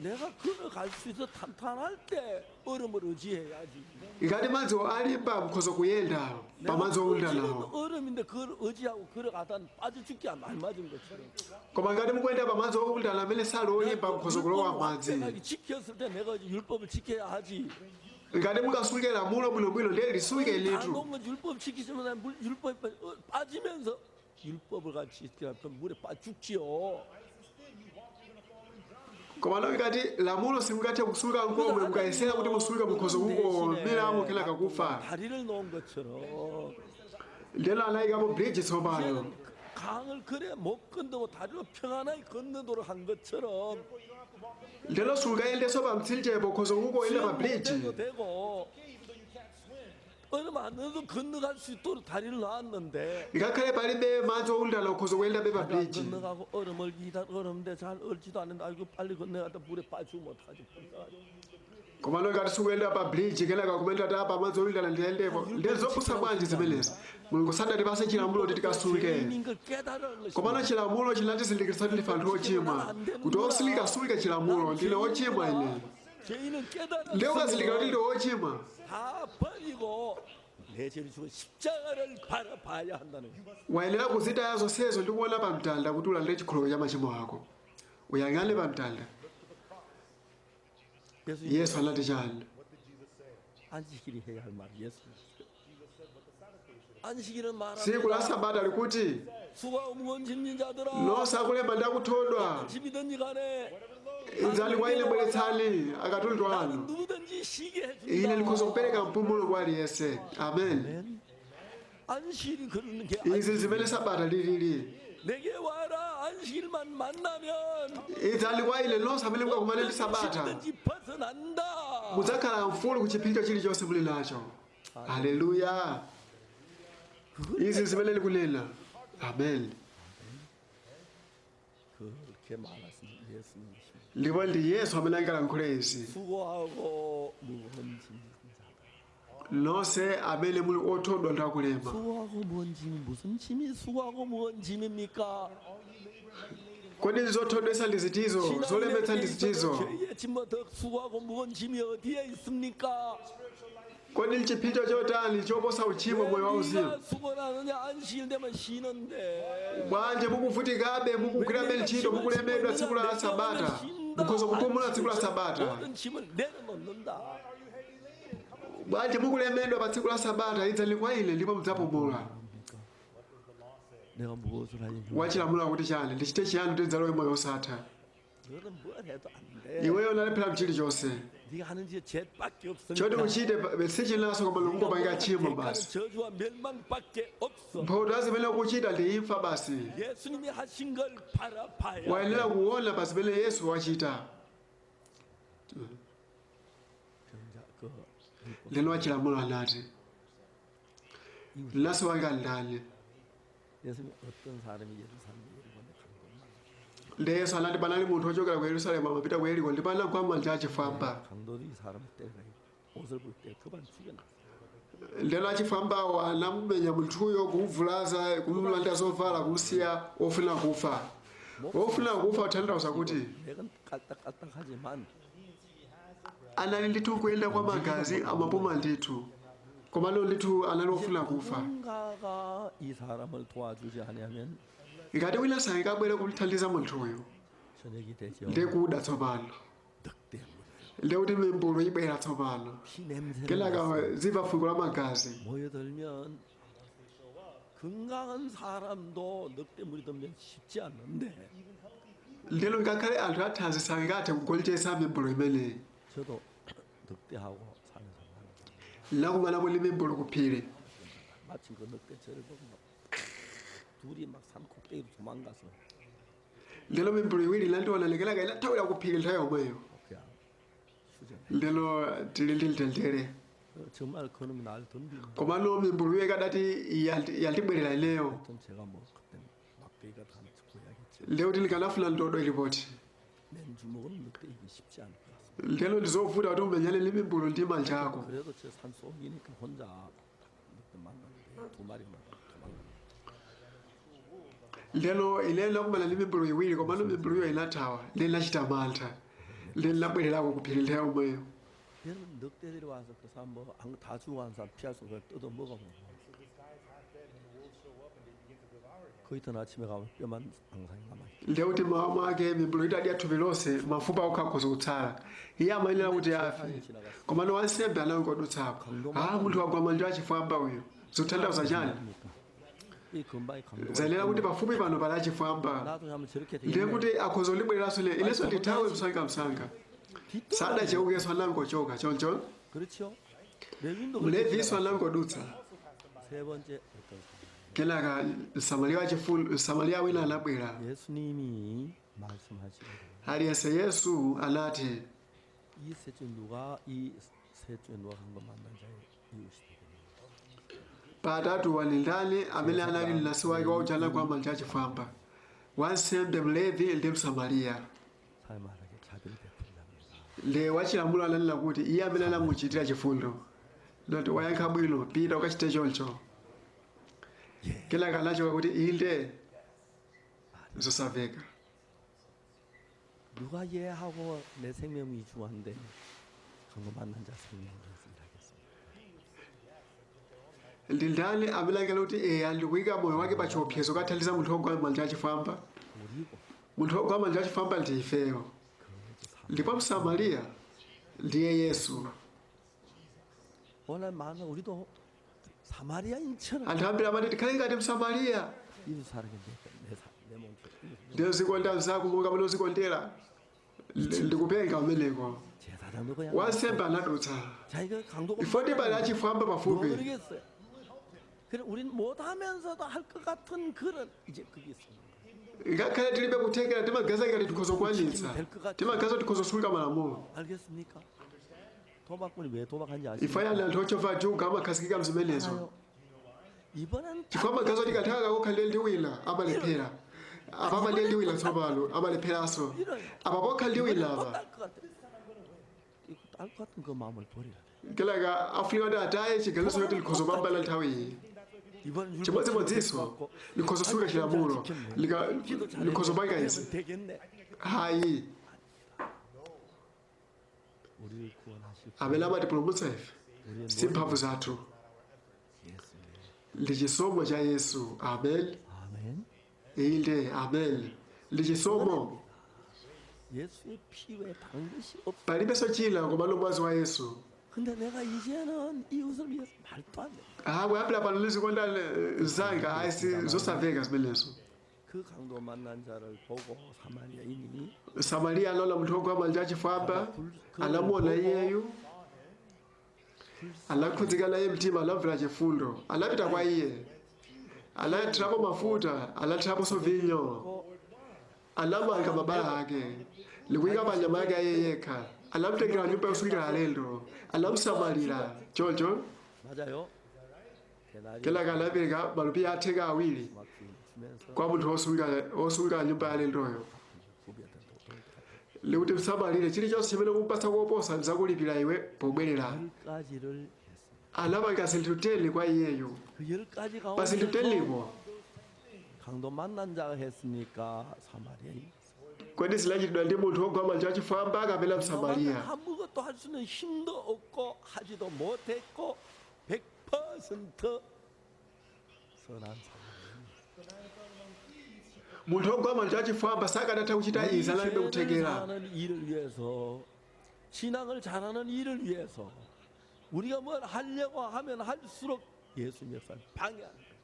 내가 걸어갈 수 있어 탄탄할 때 얼음을 의지해야지. ngati madziwo alimba mukhoza kuyenda 내가 pamadzi 의지는 owundanawo. 얼음인데 그걸 의지하고 걸어가다 빠져 죽지 말 맞은 것처럼. Koma ngati mukuyenda pamadzi owundana amene sali olimba mukhoza kulowa madzi. 완벽하게 지켰을 때 내가 이제 율법을 지켜야 하지. Ngati mukasunge lamulo bwinobwino ndiye lisunge 다 litu. 놓은 율법 지키시면 물 율법 빠지면서 율법을 같이 지키면 물에 빠져 죽지요. Komano ngati lamulo simungathe kusunga nkomwe, mukayesera kuti musunge mukhoza kungomeramo kenaka kufa. 다리를 놓은 것처럼 Ndiyeno anayikapo bridge tsopano. 이제는 강을 그래 못 건너고 다리로 평안하게 건너도록 한 것처럼 Ndiyeno sungayendenso pa mtsinjepo, ukhoza kungoyenda pa 수영 bridge. 못해도 되고 얼음 안 넣어도 건너갈 수 있도록 다리를 놨는데 Ngakhale palibe madzi owundana ukhoza kuyendabe pa 안 bridge. 건너가고 얼음을 이단 얼음인데 잘 얼지도 않는데 아이고 빨리 건너가다 물에 빠지면 어떡하지? Komano ngati sukuyenda pa bridge kenaka kumenda ta pa madzi owundana ndiyendepo, ndiye zopusa bwanji zimenezi? Mulungu sadatipase chilamulo kuti tikasunge. 죄인인 걸 깨달은 Komano 것입니다. chilamulo chinatizindikiritsa kuti ndife anthu ochimwa, kuti osilikasunge chilamulo ndine ochimwa ine. 죄인은 Ndiye ukazindikira kuti 깨달았으면 ndi ochimwa, 다 버리고 내 죄를 주고 십자가를 바라봐야 한다는 거예요. wayenera kuzitaya zonsezo ndi kuona pa mtanda kuti ulandire chikhululukiro cha machimo ako. Uyang'ane pa mtanda. 예수 Yesu anati chani? 안식일이 해야 할 말 예수. 안식일은 Tsiku la 말합니다. sabata likuti 수고하고 무거운 짐진 자들아 nonse akulema ndi akuthodwa, 짐이든지 간에 idzani kwa ine, bweretsani akatundu 나는 anu, 누구든지 쉬게 ine ndikhoza 해준다. kupereka mpumulo kwa aliyense. Amen. 아멘. 안식일이 그러는 게 Izi zimene sabata lilili. 내게 와라 안식일만 만나면 Idzani kwa ine nonse amene mukakumane ndi sabata, 짐든지 벗어난다. mudzakhala mfulu ku chipsinjo chilichonse muli nacho. Haleluya. Izi zimene likunena. Amen. 그렇게 말하신 예수님이십니다. Ndipo ndi Yesu amene angalankhule izi. 수고하고 무거운 짐진 자들. Nonse amene muli othodwa ndi akulema. 수고하고 무거운 짐이 무슨 짐이 수고하고 무거운 짐입니까? Kodi zothodwetsa ndi zitizo, zolemetsa ndi zitizo? 죄의 짐보다 더 수고하고 무거운 짐이 어디에 있습니까? Kodi chipsinjo chotani choposa uchimo moyo wauzimu? 네가 수고하느냐 안식일 되면 쉬는데 Bwanji mukuvutikabe, mukugwirabe ntchito, mukulemedwa tsiku la sabata, mukhoza kupumula tsiku la sabata? 모든 짐을 내려놓는다. Bwanji mukulemedwa pa tsiku la sabata? Idzani kwa ine ndipo mudzapumula. 내가 무엇을 하니? Wachilamula kuti chani? Ndichite chiyani kuti ndidzalowe moyo osatha? 너는 뭘 해도 안 돼. Iweyo unalephera mchilichonse. 네가 하는 짓 죄밖에 Choti 없으니까. uchite sichinaso koma kungopanga tchimo basi. 저주와 멸망밖에 없어. Mphotho zimene ukuchita ndi imfa basi. 예수님이 하신 걸 바라봐야. Wayenera kuona pa zimene Yesu wachita. 병자 그 Lero wachilamulo anati, mnansi wanga ndani? 예수님 어떤 사람이 예루살렘 예리고에 강도를 Ndi Yesu anati panali munthu wochokera ku Yerusalemu amapita ku Yeriko ndipo anagwa m'manja achifwamba. 강도도 이 사람을 때려가 옷을 벗때 그만 죽여놨어. Ndeno achifwambawo anamumenya munthuyo, kumuvulaza, kumulanda zovala, kumusiya ofuna kufa. Ofuna kufa kutanthauza kuti 맥은 깔딱깔딱하지만 anali ndithu kuyenda kwa magazi, amapuma ndithu, komano ndithu anali ofuna kufa. 누군가가 이 사람을 도와주지 아니하면 Ngati wina sangabwere kumthandiza munthuyo, 저녁이 되죠. ndiye kuda tsopano, 늑대 ndiye kuti mimbulu ibwera tsopano. 피 냄새를 Kenaka 맡습니다. zimva fungo la magazi. 모여들면 건강한 사람도 늑대 물이 들면 쉽지 않는데 Ndeno ngakhale anthu athanzi sangathe kugonjetsa mimbulu imeneyi. 저도 늑대하고 산에서 만났어요. Lakumanapo ndi mimbulu ku phiri. 마침 그 늑대 저를 보고 막 둘이 막 산 꼭대기로 도망가서 Ndeno mimbulu iwiri inandiona, kenaka inathawira ku phiri nthawi yomweyo. 그냥 휴전해. Ndeno tili ndi mtendere. 정말 그놈이 날 덤비면 Komano mimbuluyo ikadati yandibwerera ineyo, 하여튼 제가 뭐 그때 막대기가 다 구해야겠죠. ndiye kuti ndikanafuna ndodo ilipoti. 맨 주먹은 늑대 이기 쉽지 않을 것 같습니다. Ndeno ndizovuta kuti umenyane ndi mimbulu ndi manja ako. 그래도 저 산 속이니까 혼자 늑대 만났는데 두 마리만 도망가. Ndeno ine ndakumana ndi mimbulu iwiri, komano mimbuluyo inathawa, ndiye ndinachita mantha, ndiye ndinabwererako ku phiri nthawi yomweyo. 여러분 늑대들이 와서 그 사람 뭐다 죽어간 사람 피할 수 없어 뜯어 먹으면 So this guy is half dead, and the wolves show up and they begin to devour him. 그 이튿날 아침에 가면 뼈만 앙상히 남아있죠. Ndiye kuti mmawa mwake mimbulu itadya thupi lonse, mafupa okha akhoza kutsala, iye amayenera kuti afe. Komano wansembe anangodutsapo. Ah, munthu wagwa manja achifwamba uyu, zikutanthauza chani? 이 근방에 강도가 Zayenera kuti 있는데 pafupi pano pali achifwamba, 나도 하면 저렇게 ndiye 되겠네. kuti akhoza kundibwereranso ine, inenso ndithawe msangamsanga. 뒷돌아 Sadacheukenso, anangochoka choncho. 그렇죠? 레윈도 그렇게 Mlevinso 지나갔어요. anangodutsa. 세 번째 어떤 사람? Kenaka msamariya wachifundo, msamariya wina anabwera. 예수님이 말씀하시고 Aliyense Yesu anati, 이 셋 중에 누가 이 셋 중에 누가 한 번 만난 자의 이웃이 되겠느냐? Pa atatuwa ndi ndani amene anali mnansi wake wa uja anagwa manja achifwamba? Wansembe, mlevi ndi msamariya. 사회 말하게 자비를 베푼 자입니다. Le wachilamulo ananena kuti iye amene anamuchitira chifundo. Nati, wayankha bwino, pita ukachite choncho. Kenaka anachoka kuti inde, zosamveka. 누가 얘하고 내 생명이 중요한데 강도 만난 자 생명을 위해서 일하겠습니다. Ndi ndani amene angale kuti eya, ndikuyika moyo wake pa chiopsezo kathandiza munthu wogwa manja achifwamba? 우리고 Munthu wogwa manja achifwamba ndi ifeyo. 그 사람. Ndipo msamariya ndiye Yesu. 오늘 많은 우리도 사마리아인처럼 Anthu ambiri amati tikhale ngati msamariya. 이웃 사랑에 내몸 Ndiye uzikonda mzako monga pamene uzikondera. Ndikupenga kumeneko. 제사장도 그냥 Wansembe anadutsa. 자기가 강도가 Ifo pali achifwamba 뭐 pafupi. 그러겠어요. 그래 우린 못하면서도 할 것 같은 그런 이제 그게 있습니다. Ngakhale tilibe kuthekera, timaganiza ngati tikhoza kukwanitsa, timaganiza tikhoza kusunga malamulo. 알겠습니까? 도박꾼이 왜 도박하는지 Ife 아십니까? yani anthu ochova juga amakhazikika mzimenezo. 알아요. 이번엔 Chifukwa amaganiza kuti kanthawi kakokha ndiye ndi wina amalephera, apapa ndiye ndi wina tsopano amalepheranso, apa pokha ndi wina apa. 또딸것 같아. 이거 딸것 같은 그 마음을 버려야 돼. Kenaka afunika kuti ataye chiganizo choti likhoza kupambana nthawi iyi. 이번엔 Chimodzimodzinso likhoza kusunga chilamulo, likhoza kupanga izi. 되겠네. Hayi. 우리를 구원하실 Amene amatipulumutsa ife 우리의 si mphamvu zathu, 예수님. ndi chisomo cha Yesu. Amen. 아멘. Inde, amen, ndi chisomo. 예수의 피 외에 다른 것이 없. Palibenso china komano mwazi wa Yesu. 근데 내가 이제는 이웃을 위해서 말도 안 돼. Ah, kuyambira pano ndizikonda mzanga, ayi, si zosamveka zimenezo. 그 강도 만난 자를 보고 사마리아인이 Samariya anaona munthu wogwa manja achifwamba, anamuona iyeyu, anakhudzika naye mtima, anamvera chifundo, anapita kwa iye, anathirapo mafuta, anathiraponso vinyo, anamanga mabala ake ndikuyika pa nyama yake iye yekha, anamutengera nyumba yosungira alendo, anamusamalira choncho. 맞아요. 데나리 Kenaka anapereka malupiya atheka awiri 막 주면서 kwa munthu wosunga nyumba ya alendoyo, 구비했던 돈을 ndikuti msamalire, chilichonse chimene ukupatsa koposa ndizakulipira iwe pobwerera. 까지를 했습니다. Anapanga zinthu 10 kwa iyeyo. 그 10가지 Pa zinthu 가운데서 10 강도 만난 자가 했습니까? 사마리아인. Kodi zinachitidwa ndi munthu wogwa manja wachifwamba kapena Msamariya? 아무것도 할 수는 힘도 없고 하지도 못했고 100% 선한 사마리아인. Munthu wogwa manja wachifwamba sakanatha kuchita izi, analibe 죄를 kuthekera. 사는 일을 위해서 신앙을 잘하는 일을 위해서 우리가 뭘 하려고 하면 할수록 예수님 역사를 방해하는 거예요.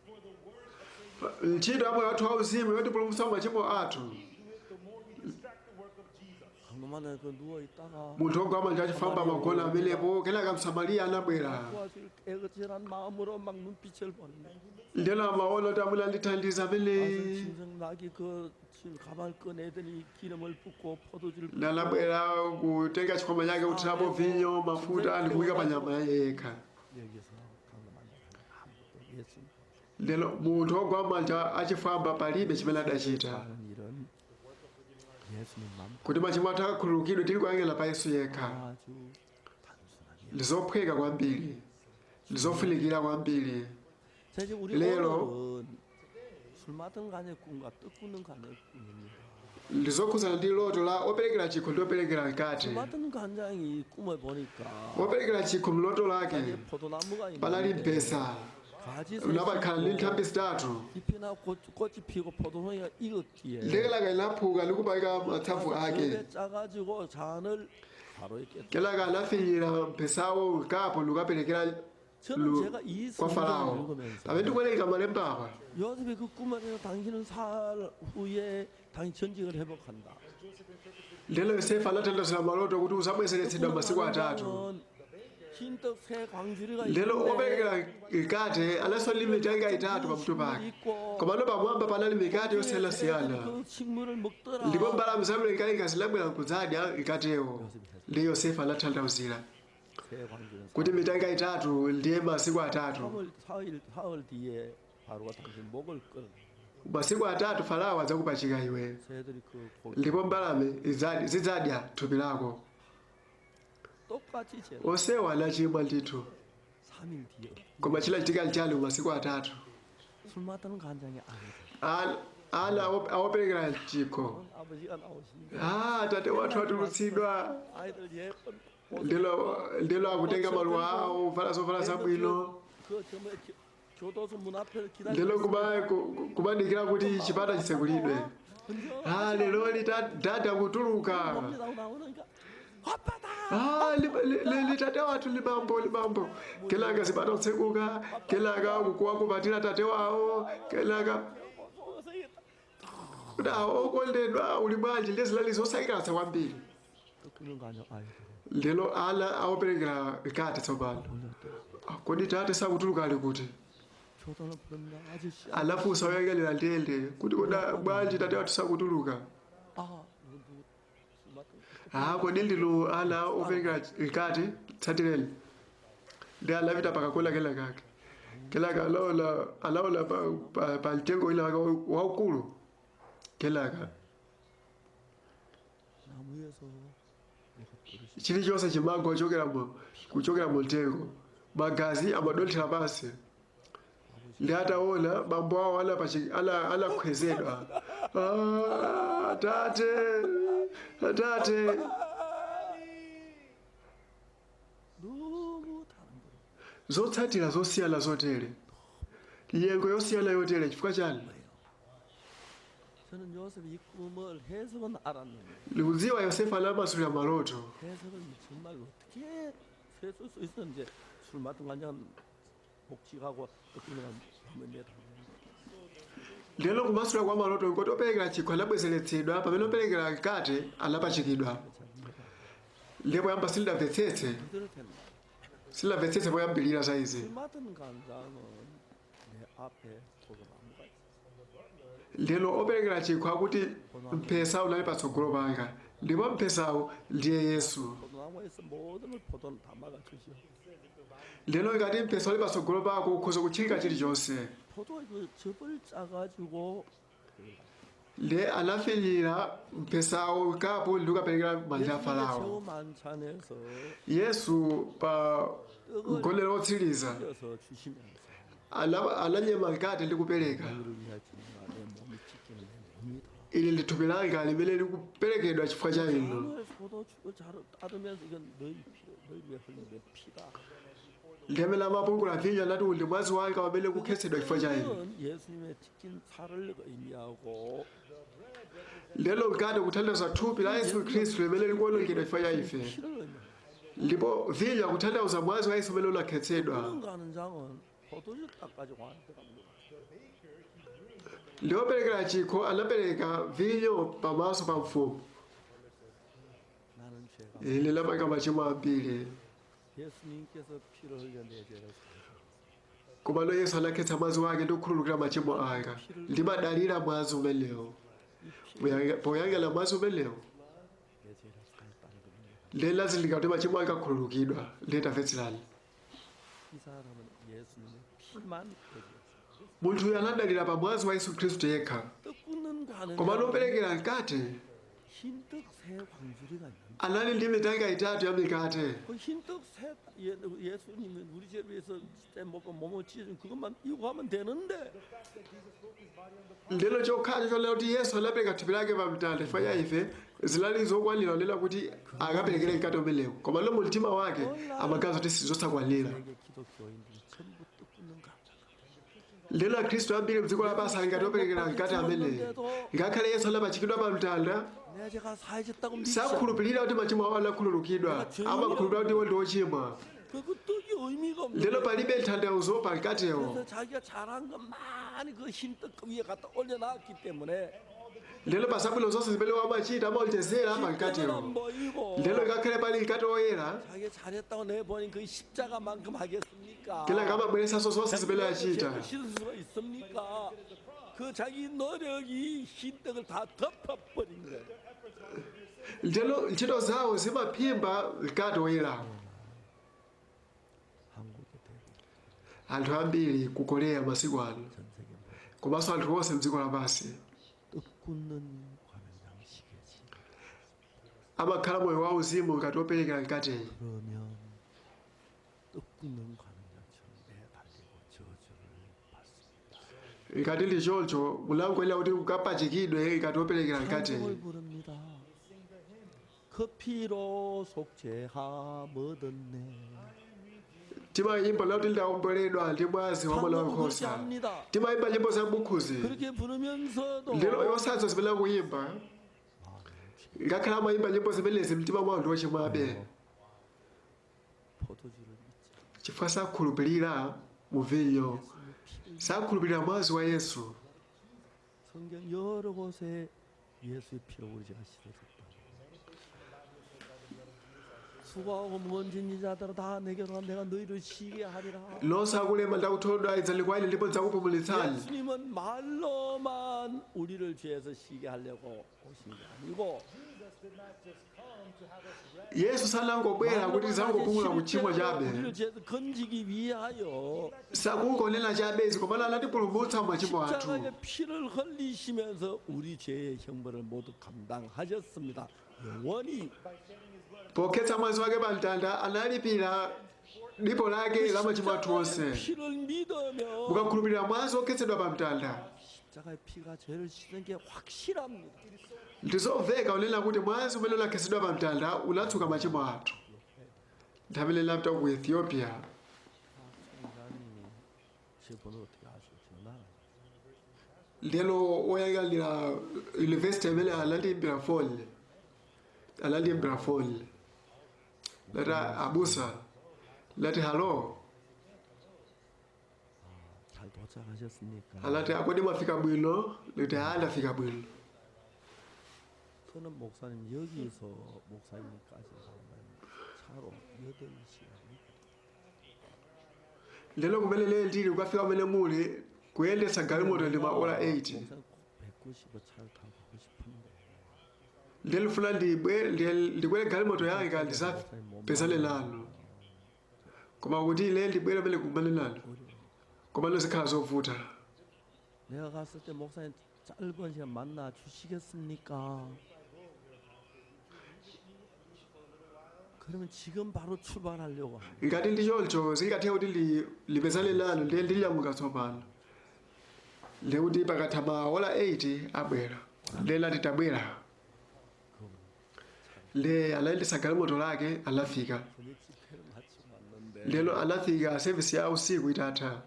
Ntchito ya moyo wathu wauzimu yotipulumutsa machimo athu. The more we distract the work of Jesus. 강도 만나 그 누워 있다가 Munthu wogwa manja wachifwamba amagona amenepo, kenaka Msamariya anabwera. 도와줄 애처한 마음으로 막 눈빛을 보는데 Ndiyeno amaona kuti amuna andithandiza 가서 amene. 짐승 나귀 그 가발 꺼내더니 기름을 붓고 포도주를 붓고 Nanabwera kutenga chikwama chake kuthirapo vinyo, mafuta ndikuyika pa nyama yekha. 여기서 강도 만나 아무것도 예수님 Lero munthu wogwa manja achifwamba palibe chimene adachita. 하는 일은 예수님만 Kuti machimo athu akakhululukidwe tili kuyang'ana pa Yesu yekha. 아주 단순한 일. Ndizophweka kwambiri, ndizofunikira kwambiri. 자, 이제 우리 레로. 오늘은 술 맡은 간의 꿈과 떡 굽는 간의 꿈입니다. Ndizokhudzana ndi loto la operekera chikho ndi operekera mkate. 술 맡은 간장이 꿈을 보니까 Operekera chikho mloto lake 이제 포도나무가 panali 있는데 mpesa, 가지 unapakhala ndi nthambi zitatu. 잎이 나고 꽃이 피고 포도송이가 익었기에 Ndekelaka inaphuka ndi kupaka matsafu ake. 에 짜가지고 잔을 바로 이렇게 Kenaka anafinyira mphesawo mkapo ndikukaperekera 저는 제가 이 kwa 성경을 Farao. 읽으면서 Pamene ndikuwerenga malembawa, 요셉이 그 꿈을 해서 당신은 사흘 후에 당신 전직을 회복한다. Ndelo Yosefe anatanthauzira maloto kuti uzabwezeretsedwa masiku 3. 흰떡 새 광주리가 Ndelo 있는데 operekera mkate analinso ndi mitengo itatu pamutu pake, komano pamwamba panali mikate yosiyanasiyana. 그 식물을 먹더라. Ndipo mbalame zamlengalenga zinabwera kudzadya mkatewo. Ndi Yosefe anatanthauzira 새 광주리는 kuti mitengo itatu ndiye masiku 3. 사흘 사흘 뒤에 바로가 당신 목을 끌. Masiku 3 Farao adzakupachika iwe, 새들이 그 고기 ndipo mbalame zidzadya thupi lako. 똑같이 죄. Onsewa anachimwa ndithu, 3일 뒤에 koma chinachitika nchani masiku 3? 술 맡는 간장이 아니다. Ana awoperekera chikho. 아버지가 나오시니까 Ah, tate wathu atulutsidwa. 아이들 예쁜 옷을 Ndilo akutenga maluwa awo, kuvala zovala zabwino. 그 정말 교도소 문 앞에서 Ndilo 기다리고 kumadikira kuti chipata chitsekulidwe. Ah, lero dada kutuluka. 옵니다 나오니까 아빠다. Ah, litate wathu libambo libambo. Kenaka zipata kutsekuka, kenaka kukuwa kupatira tate wawo, kenaka kuti awo okondedwa uli bwanji, ndi zinali zosangalatsa kwambiri. 끄는 거 아니야 아이들. Ndilo ana awoperekera mkate tsopano. 올렸대. Kodi tate sakutuluka ali kuti? 교도는 부릅니다 아저씨. Anafunsa oyang'anira ndende kuti kodi bwanji tate wathu sakutuluka? 아 누구 누구 술 맡은 Ah, kodi ndinu ana operekera mkate, tsatireni. Ndi anapita pakakola kenakake. Kenaka anaona pa mtengo wina wake waukulu. Kenaka 나무에서 내가 부르시. chilichonse chimagwa kuchokera mu mtengo. Magazi amadonthera pansi. Ndi ataona bambo awo anakhwezedwa. Ah, tate, tate. 너무 다른 거예요. Zotsatira zosiyana zotere, nyengo yosiyana yotere, chifukwa chani? 저는 요셉의 이 꿈을 해석은 알았는데 Ndikudziwa Yosefe anamasulira maloto, 해석을 정말 어떻게 쓸 수 있었는지 술 맡은 간장은 복직하고 끄는 건 매다. Ndilo kumasula kwa maloto nkoti operekera chikho anabwezeretsedwa pamene operekera mkate anapachikidwa. Ndipo yamba sindinamvetsetse, 그대로 된다. sindinamvetsetse poyambirira za izi. 술 맡은 간장은 내 앞에 포도나무가 있어. Ndilo operekera chikho akuti mphesawu unali patsogolo panga, ndipo mphesawu ndiye Yesu. 포도나무에서 모든 걸 포도는 다 막아 주시오. Ndilo ngati mpesa uli patsogolo pako ukhoza kutchinga chilichonse. 포도에 그 즙을 짜가지고 Ndiye anafinyira mphesawo kapu ndi kukaperekera manja a 예수님의 Farao. 최후 만찬에서 Yesu pa 떡을 mgonero wotsiriza 찢어서 주시면서 ananyema mkate ndi kupereka. 너희를 위하여 주는 내 몸이 찢기는 내 몸이다. Ili ndi thupi langa limene likuperekedwa chifukwa cha inu. 오늘 포도주를 잘 따르면서 이건 너희 피, 너희 위에 흘린 내 피다. Ndi amene amapungula vinyo anati uwu ndi mwazi wanga umene ukukhetsedwa chifukwa cha inu. 이건 예수님의 찢긴 살을 의미하고 Lero mkate kutanthauza thupi la Yesu Khristu limene likuwonongedwa chifukwa cha ife. 피를 의미합니다. Ndipo vinyo akutanthauza mwazi wa Yesu umene unakhetsedwa. 그런 가는 장은 포도주 딱 가지고 하는 겁니다. Ndi woperekera chikho anapereka vinyo pamaso pa mfumu. 나는 죄가 Ine ndapanga machimo ambiri. 예수님께서 피를 흘려 내 죄를 사하셨습니다. Komano Yesu anakhetsa mwazi wake ndi kukhululukira machimo anga. Ndimadalira mwazi umenewo. 이 피를 Poyang'ana mwazi umenewo 내 죄를 사했다는 겁니다. ndiye ndazindikira kuti machimo anga akhululukidwa. Ndiye tamvetserani. 이 사람은 예수님의 피만 의지했어요. Munthuyu anadalira pa mwazi wa Yesu Khristu yekha. 떡 굽는 Komano 가는 woperekera mkate 흰떡 새 광주리가 있는데 anali ndi mitanga itatu ya mikate. 그 흰떡 새 예수님은 우리 죄를 위해서 몸을 찢은 그것만 이고 하면 되는데 Ndilo chokhacho chonena kuti Yesu anapereka thupi lake pa mtanda chifukwa cha ife zinali zokwanira kunena kuti akaperekere mkate umenewo. Komano mu mtima wake amaganiza kuti sizosakwanira. 세계 기독교인들이 전부 떡 굽는 감자 Lero akhristu ambiri mdziko lapansi ali ngati operekera mkate ameneyo. Ngakhale Yesu anapachikidwa pa mtanda, 내 죄가 사해졌다고 믿지 않아. sakhulupirira kuti machimo awo anakhululukidwa. Amakhulupirira kuti iwo ndi ochimwa. 그 떡이 의미가 없는 Lero palibe tanthauzo pa mkatewo. 그래서 자기가 잘한 것만 그 흰떡 위에 갖다 올려놨기 때문에 Lero pa zabwino zonse zimene amachita amaonjezera pa 흰떡은 안 mkatewo. 보이고 Lero ngakhale pali mkate woyera, 자기 잘했다고 내 보니 그 십자가만큼 하겠습니까? kenaka amabweretsanso zonse zimene achita. 죄를 씻을 수가 있습니까? 그 자기 노력이 흰떡을 다 덮어버린 거예요. Lero ntchito zawo zimaphimba mkate woyerawo. 한국의 대부 Anthu ambiri ku Korea masiku ano, 전 세계 모든 komanso anthu onse mdziko lapansi, 떡 굽는 관원장식의 지 amakhala moyo wauzimu ngati woperekera mkateyi. 그러면 떡 굽는 관원장처럼 매달리고 저주를 받습니다. Ngati ndi choncho mulangoyenera kuti mukapachikidwe ngati woperekera 찬송을 mkateyi. 부릅니다. 커피로 속죄함 얻었네. Timayimba lakuti ndawomboledwa ndi mwazi wa mwana 찬송은 그렇게 wankhosa. 합니다. Timayimba nyimbo za bukhuzi. 그렇게 부르면서도 Ndilo yosazo zimene akuyimba. Ngakhale amayimba nyimbo zimenezi mtima mwawo ndi wochimwabe. 포도주를 믿지 Chifukwa sakhulupirira mu vinyo. 예수님의 피를 Sakhulupirira mwazi wa Yesu. 성경 여러 곳에 예수의 피로 우리 죄가 씻어졌다. 수고하고 무거운 자들아 다 내게로 와 내가 너희를 쉬게 하리라. Lonse akulema ndi akuthodwa idzani kwa ine ndipo ndidzakupumulitsani. 예수님은 말로만 우리를 죄에서 쉬게 하려고 오신 게 아니고 Yesu sanangobwera kuti tidzangopumula kuchimwa chabe. 우리를 죄에서 건지기 위하여 Sakungonena chabezi komano anatipulumutsa machimo athu. 십자가의 피를 흘리시면서 우리 죄의 형벌을 모두 감당하셨습니다. 영원히 Pokhetsa mwazi wake pa mtanda analipira dipo lake la machimo athu onse. 피를 믿으며 Mukakhulupirira mwazi wokhetsedwa pa mtanda, 십자가의 피가 죄를 씻는 게 확실합니다. ndizomveka unena kuti mwazi umene unakhetsedwa pa mtanda unatsuka machimo athu. Nthawi imene ndinapita ku Ethiopia, 총장님이 제 번호 어떻게 아시고 전화를 ndiyeno woyang'anira university amene anandiyimbira foni, lati abusa, lati halo, 잘 도착하셨습니까? anati akodi mwafika bwino, liti aa ndafika bwino. 저는 목사님 여기서 목사님까지 가면 차로 8시간이 Ndiyeno kumene lero ndili kukafika kumene muli kuyendetsa galimoto ndi maola 8. 목사님 꼭 뵙고 싶어 차를 타고 가고 싶은데 Ndilifuna ndikwere galimoto yanga ndisapezane nanu, koma kuti ine ndibwere pamene kumene nanu, 어려워. koma zikhala zovuta. 내가 갔을 때 목사님 짧은 시간 만나 주시겠습니까? 그러면 지금 바로 출발하려고 합니다. Ngati ndi choncho zingatheke kuti lipezane nanu ndiye ndinyamuka tsopano ndikuti pakatha maola 8 abwera ndiye lati tabwera ndiye anayendetsa galimoto lake anafika 저녁 집회를 마치고 왔는데 lero anafika sevisi ya usiku itatha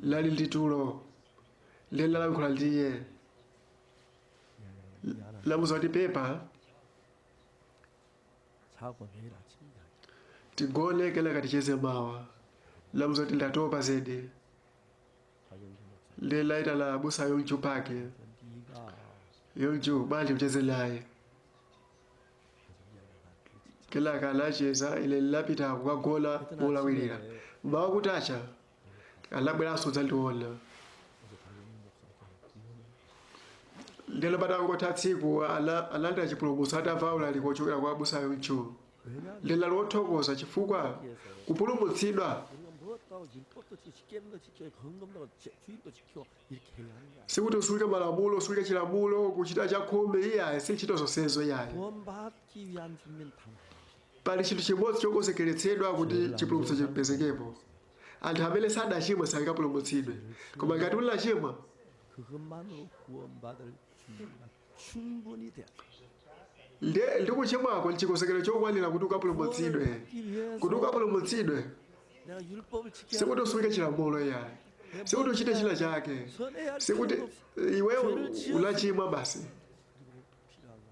lali nditulo ndiye lalankhula ndiye 미안한 lamuza kuti pepa 자고 내일 아침 이야기. tigone kenaka ticheze mawa lamuza kuti ndatopa zedi 박영준 목사님 ndiye laita la busa yonju pake 네가 yonju bwanji mcheze naye kenaka anacheza ine lapita kukagona molawirira mawa kutacha anabweranso dzandiona ndelo patangotha tsiku analandira chipulumutso atamva ulaliki ochokera kwa abusa yonju 왜냐하면 ndela lothokoza chifukwa kupulumutsidwa 우리가 무엇다고 율법도 지키고 십계명도 지키고 헌금도 주일도 지키고 이렇게 해야 하는 거야. sikuti usunge malamulo usunge chilamulo kuchita chakhumi iyayi si ntchito zonsezo iyayi 구원받기 위한 준비는 단 하나. Pali chinthu chimodzi chokonzekeretsedwa kuti chipulumutso chipezekepo. Anthu amene sadachimwa sangapulumutsidwe koma ngati unachimwa 그것만으로 구원받을 준비가 충분히 돼야 돼. ndi kuchimwako nchikonzekero chokwanira kuti ukapulumutsidwe 구원을 받기 kuti 위해서 ukapulumutsidwe 내가 율법을 지켜야 sikuti usunge chilamulo iyayi sikuti uchite china chake 선해야 할 sikuti 필요도 없어. iwe unachimwa basi 그리고 필요한 건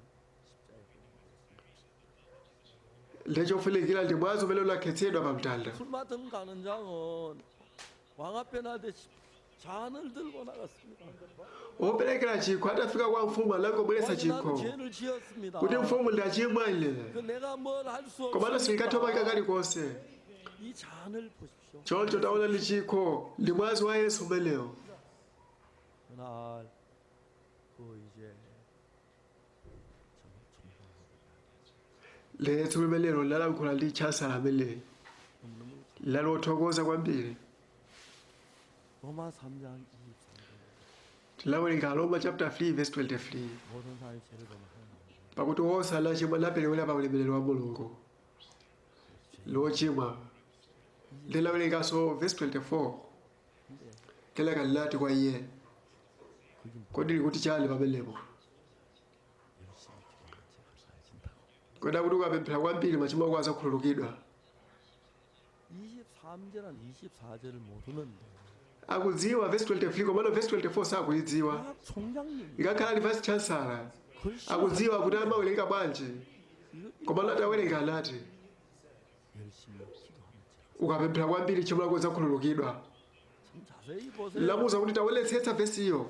십자가의 ndichofunikira ndi mwazi umene unakhetsedwa pa mtanda. 술 맡은 가는 장은 왕 앞에 나듯 잔을 들고 나갔습니다. Woperekera chikho atafika kwa mfumu anangobweretsa 왕이 나는 chikho 죄를 지었습니다. kuti mfumu ndachimwa ine 그 내가 뭘 할 수 komano sindingathe 없습니다. kalikonse. 이 잔을 보십시오. Choncho taona ndi chikho ndi mwazi wa Yesu umenewo. 그날 그 이제 Tsiku limenelo lalankhula ndi chansala ameneyi 너무너무 lalothokoza kwambiri. 로마 3장 23절 Tilawerenga Roma chapter 3 verse 23. 모든 사람이 죄를 범하는 하나님 Pakuti onse anachimwa naperewera pa ulemerero wa Mulungu. Lochimwa. Ndilawerenganso verse 24. 근데 Kenaka linati kwa iye 그게 kodi likuti chani pamenepo? 열심히 기도하면 죄가 사해진다고. Kodi akuti ukapemphera kwambiri machimo ako azakhululukidwa? 23절한 24절을 모르는데 Akudziwa verse 23 komano verse 24 sakuidziwa. 아, 총장님 Ikakhala ali vice chancellor 글씨 akudziwa kuti amawerenga bwanji 이거 komano atawerenga anati 열심히 기도하면 죄가 ukapemphera kwambiri tchimo lako lizakhululukidwa. 참 자세히 보세요. Lamuza kuti tawerengetsetsa vesiyo.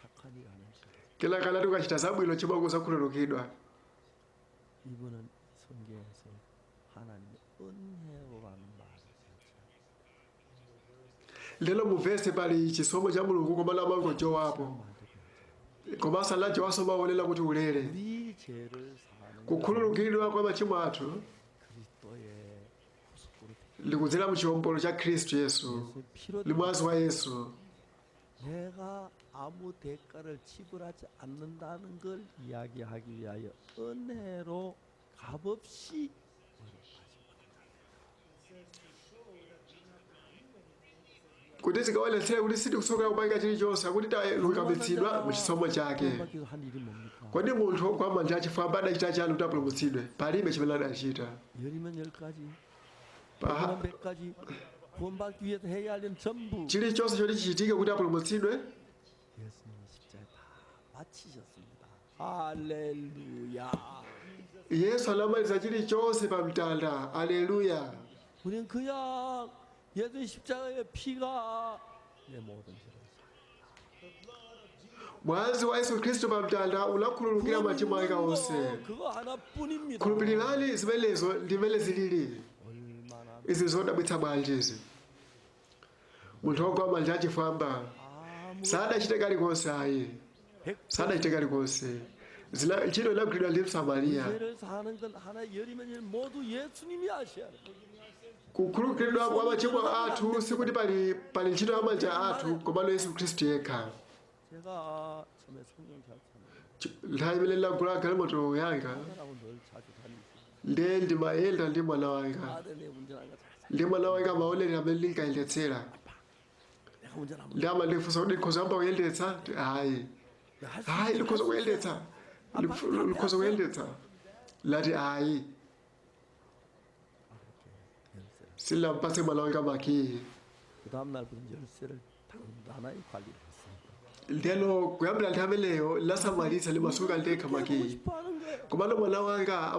착한 일 하는 죄. Kenaka anati ukachita zabwino tchimo lako lizakhululukidwa. 이분은 성경에서 하나님의 은혜로라는 말을 진짜 Lero muvese pali chisomo cha Mulungu komano amangojowapo 말도 komanso anajowanso maonera kuti ulere 우리 죄를 사는 kukhululukidwa kwa machimo athu 그리스도의 구속으로 likudzera mu chiwombolo cha Khristu Yesu 예수의 피로 ndi mwazi wa Yesu. 내가 아무 대가를 지불하지 않는다는 걸 이야기하기 위하여 은혜로 값없이 의롭다하신 Kuti zikaonetsere kuti sitikusokera kupanga chilichonse akuti talungamitsidwa mu chisomo chake. 구원받기 한 일이 뭡니까? Kodi munthu wogwa manja achifwamba adachita chani kuti apulumutsidwe? Palibe chimene adachita. 열이면 열 가지, Pa- 백이면 백 가지 구원받기 위해서 해야 할 일은 전부 chilichonse choti chichitike kuti apulumutsidwe 예수님이 십자가에 다 마치셨습니다. 할렐루야. Yesu anamaliza chilichonse pa mtanda. Aleluya. 우리는 그냥 예수 십자가의 피가 내 모든 죄를 Mwazi wa Yesu Khristu pa mtanda unakhululukira machimo anga onse. 구원 그거 하나뿐입니다. Khulupirirani zimenezo ndimene zilili. 얼마나 Izi zodabwitsa bwanji izi. Munthu wogwa manja achifwamba 아무 sadachite kalikonse ayi sadachite kalikonse. Ntchito inagwiridwa ndi Msamariya. 죄를 사는 건 하나 열이면 열 모두 예수님이 하셔야 돼요. Kukhululukidwa kwa machimo athu sikuti pali ntchito ya manja athu komano Yesu Khristu yekha. 제가 처음에 성경차 찾는 Nthawi imene ndinagula galimoto yanga, 아들하고 늘 자주 다니지. ndiye ndimayenda ndi mwana wanga. 아들 내 운전하는 거 잘. Ndi mwana wanga amaonera amene ndinkayendetsera. 내가 운전하면 Ndi amandifunsa kuti ndikhoza kuyamba kuyendetsa. Ayi, 할수 ayi, ndikhoza kuyendetsa, ndikhoza kuyendetsa. Lati ayi. 열쇠를. Sindinampatse mwana wanga makiyi. 그 다음 날부터 열쇠를 단단하게 관리를 했습니다. Ndiyeno kuyambira nthawi imeneyo lasamalitsa limasuka ndekha 보고 makiyi. 싶어 하는 거예요. Komano mwana wanga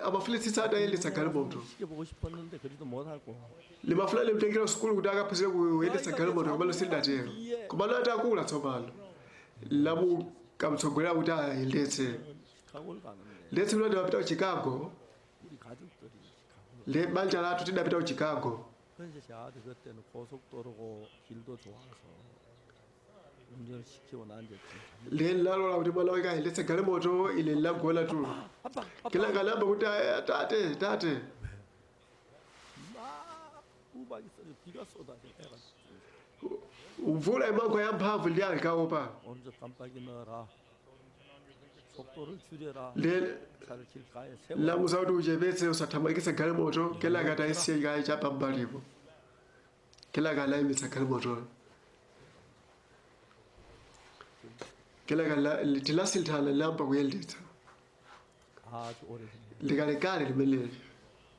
amafunitsitsa atayendetsa galimoto. 시켜보고 싶었는데 그래도 못하고. Limafuna limtengera sukulu kuti akaphunzire kuyendetsa galimoto, komano sindatero. Komano atakula tsopano lamukamtsogolera kuti ayendetse. 시카고를 가는데 Ndetse kuti ndimapita ku Chicago. 우리 가족들이 시카고. Ndi banja lathu tidapita ku Chicago. 그래서 제 아들 그때는 고속도로고 길도 좋아서 운전을 시키고 난 이제 좀 Ndiye ndinalola kuti mwana wanga ayendetse galimoto, ine ndinagona tulo. 아빠 아빠 Kenaka anayamba kuti, "Aya, tate, tate." 막 우박이 쏟아 비가 쏟아져 애가 Mvula imagwa yamphamvu ndi ankaopa. 오른쪽 깜빡이 넣어라, 속도를 줄여라, Ndiye 차를 길가에 세워. lamuza kuti uchepetse, usathamangitse galimoto. Kenaka tayisiye kayi chapambalipo. Kenaka anayimitsa galimotoyo. Kenaka tinasinthana, linayamba kuyendetsa. 아주 오래전에. Ndikalekale limeneli.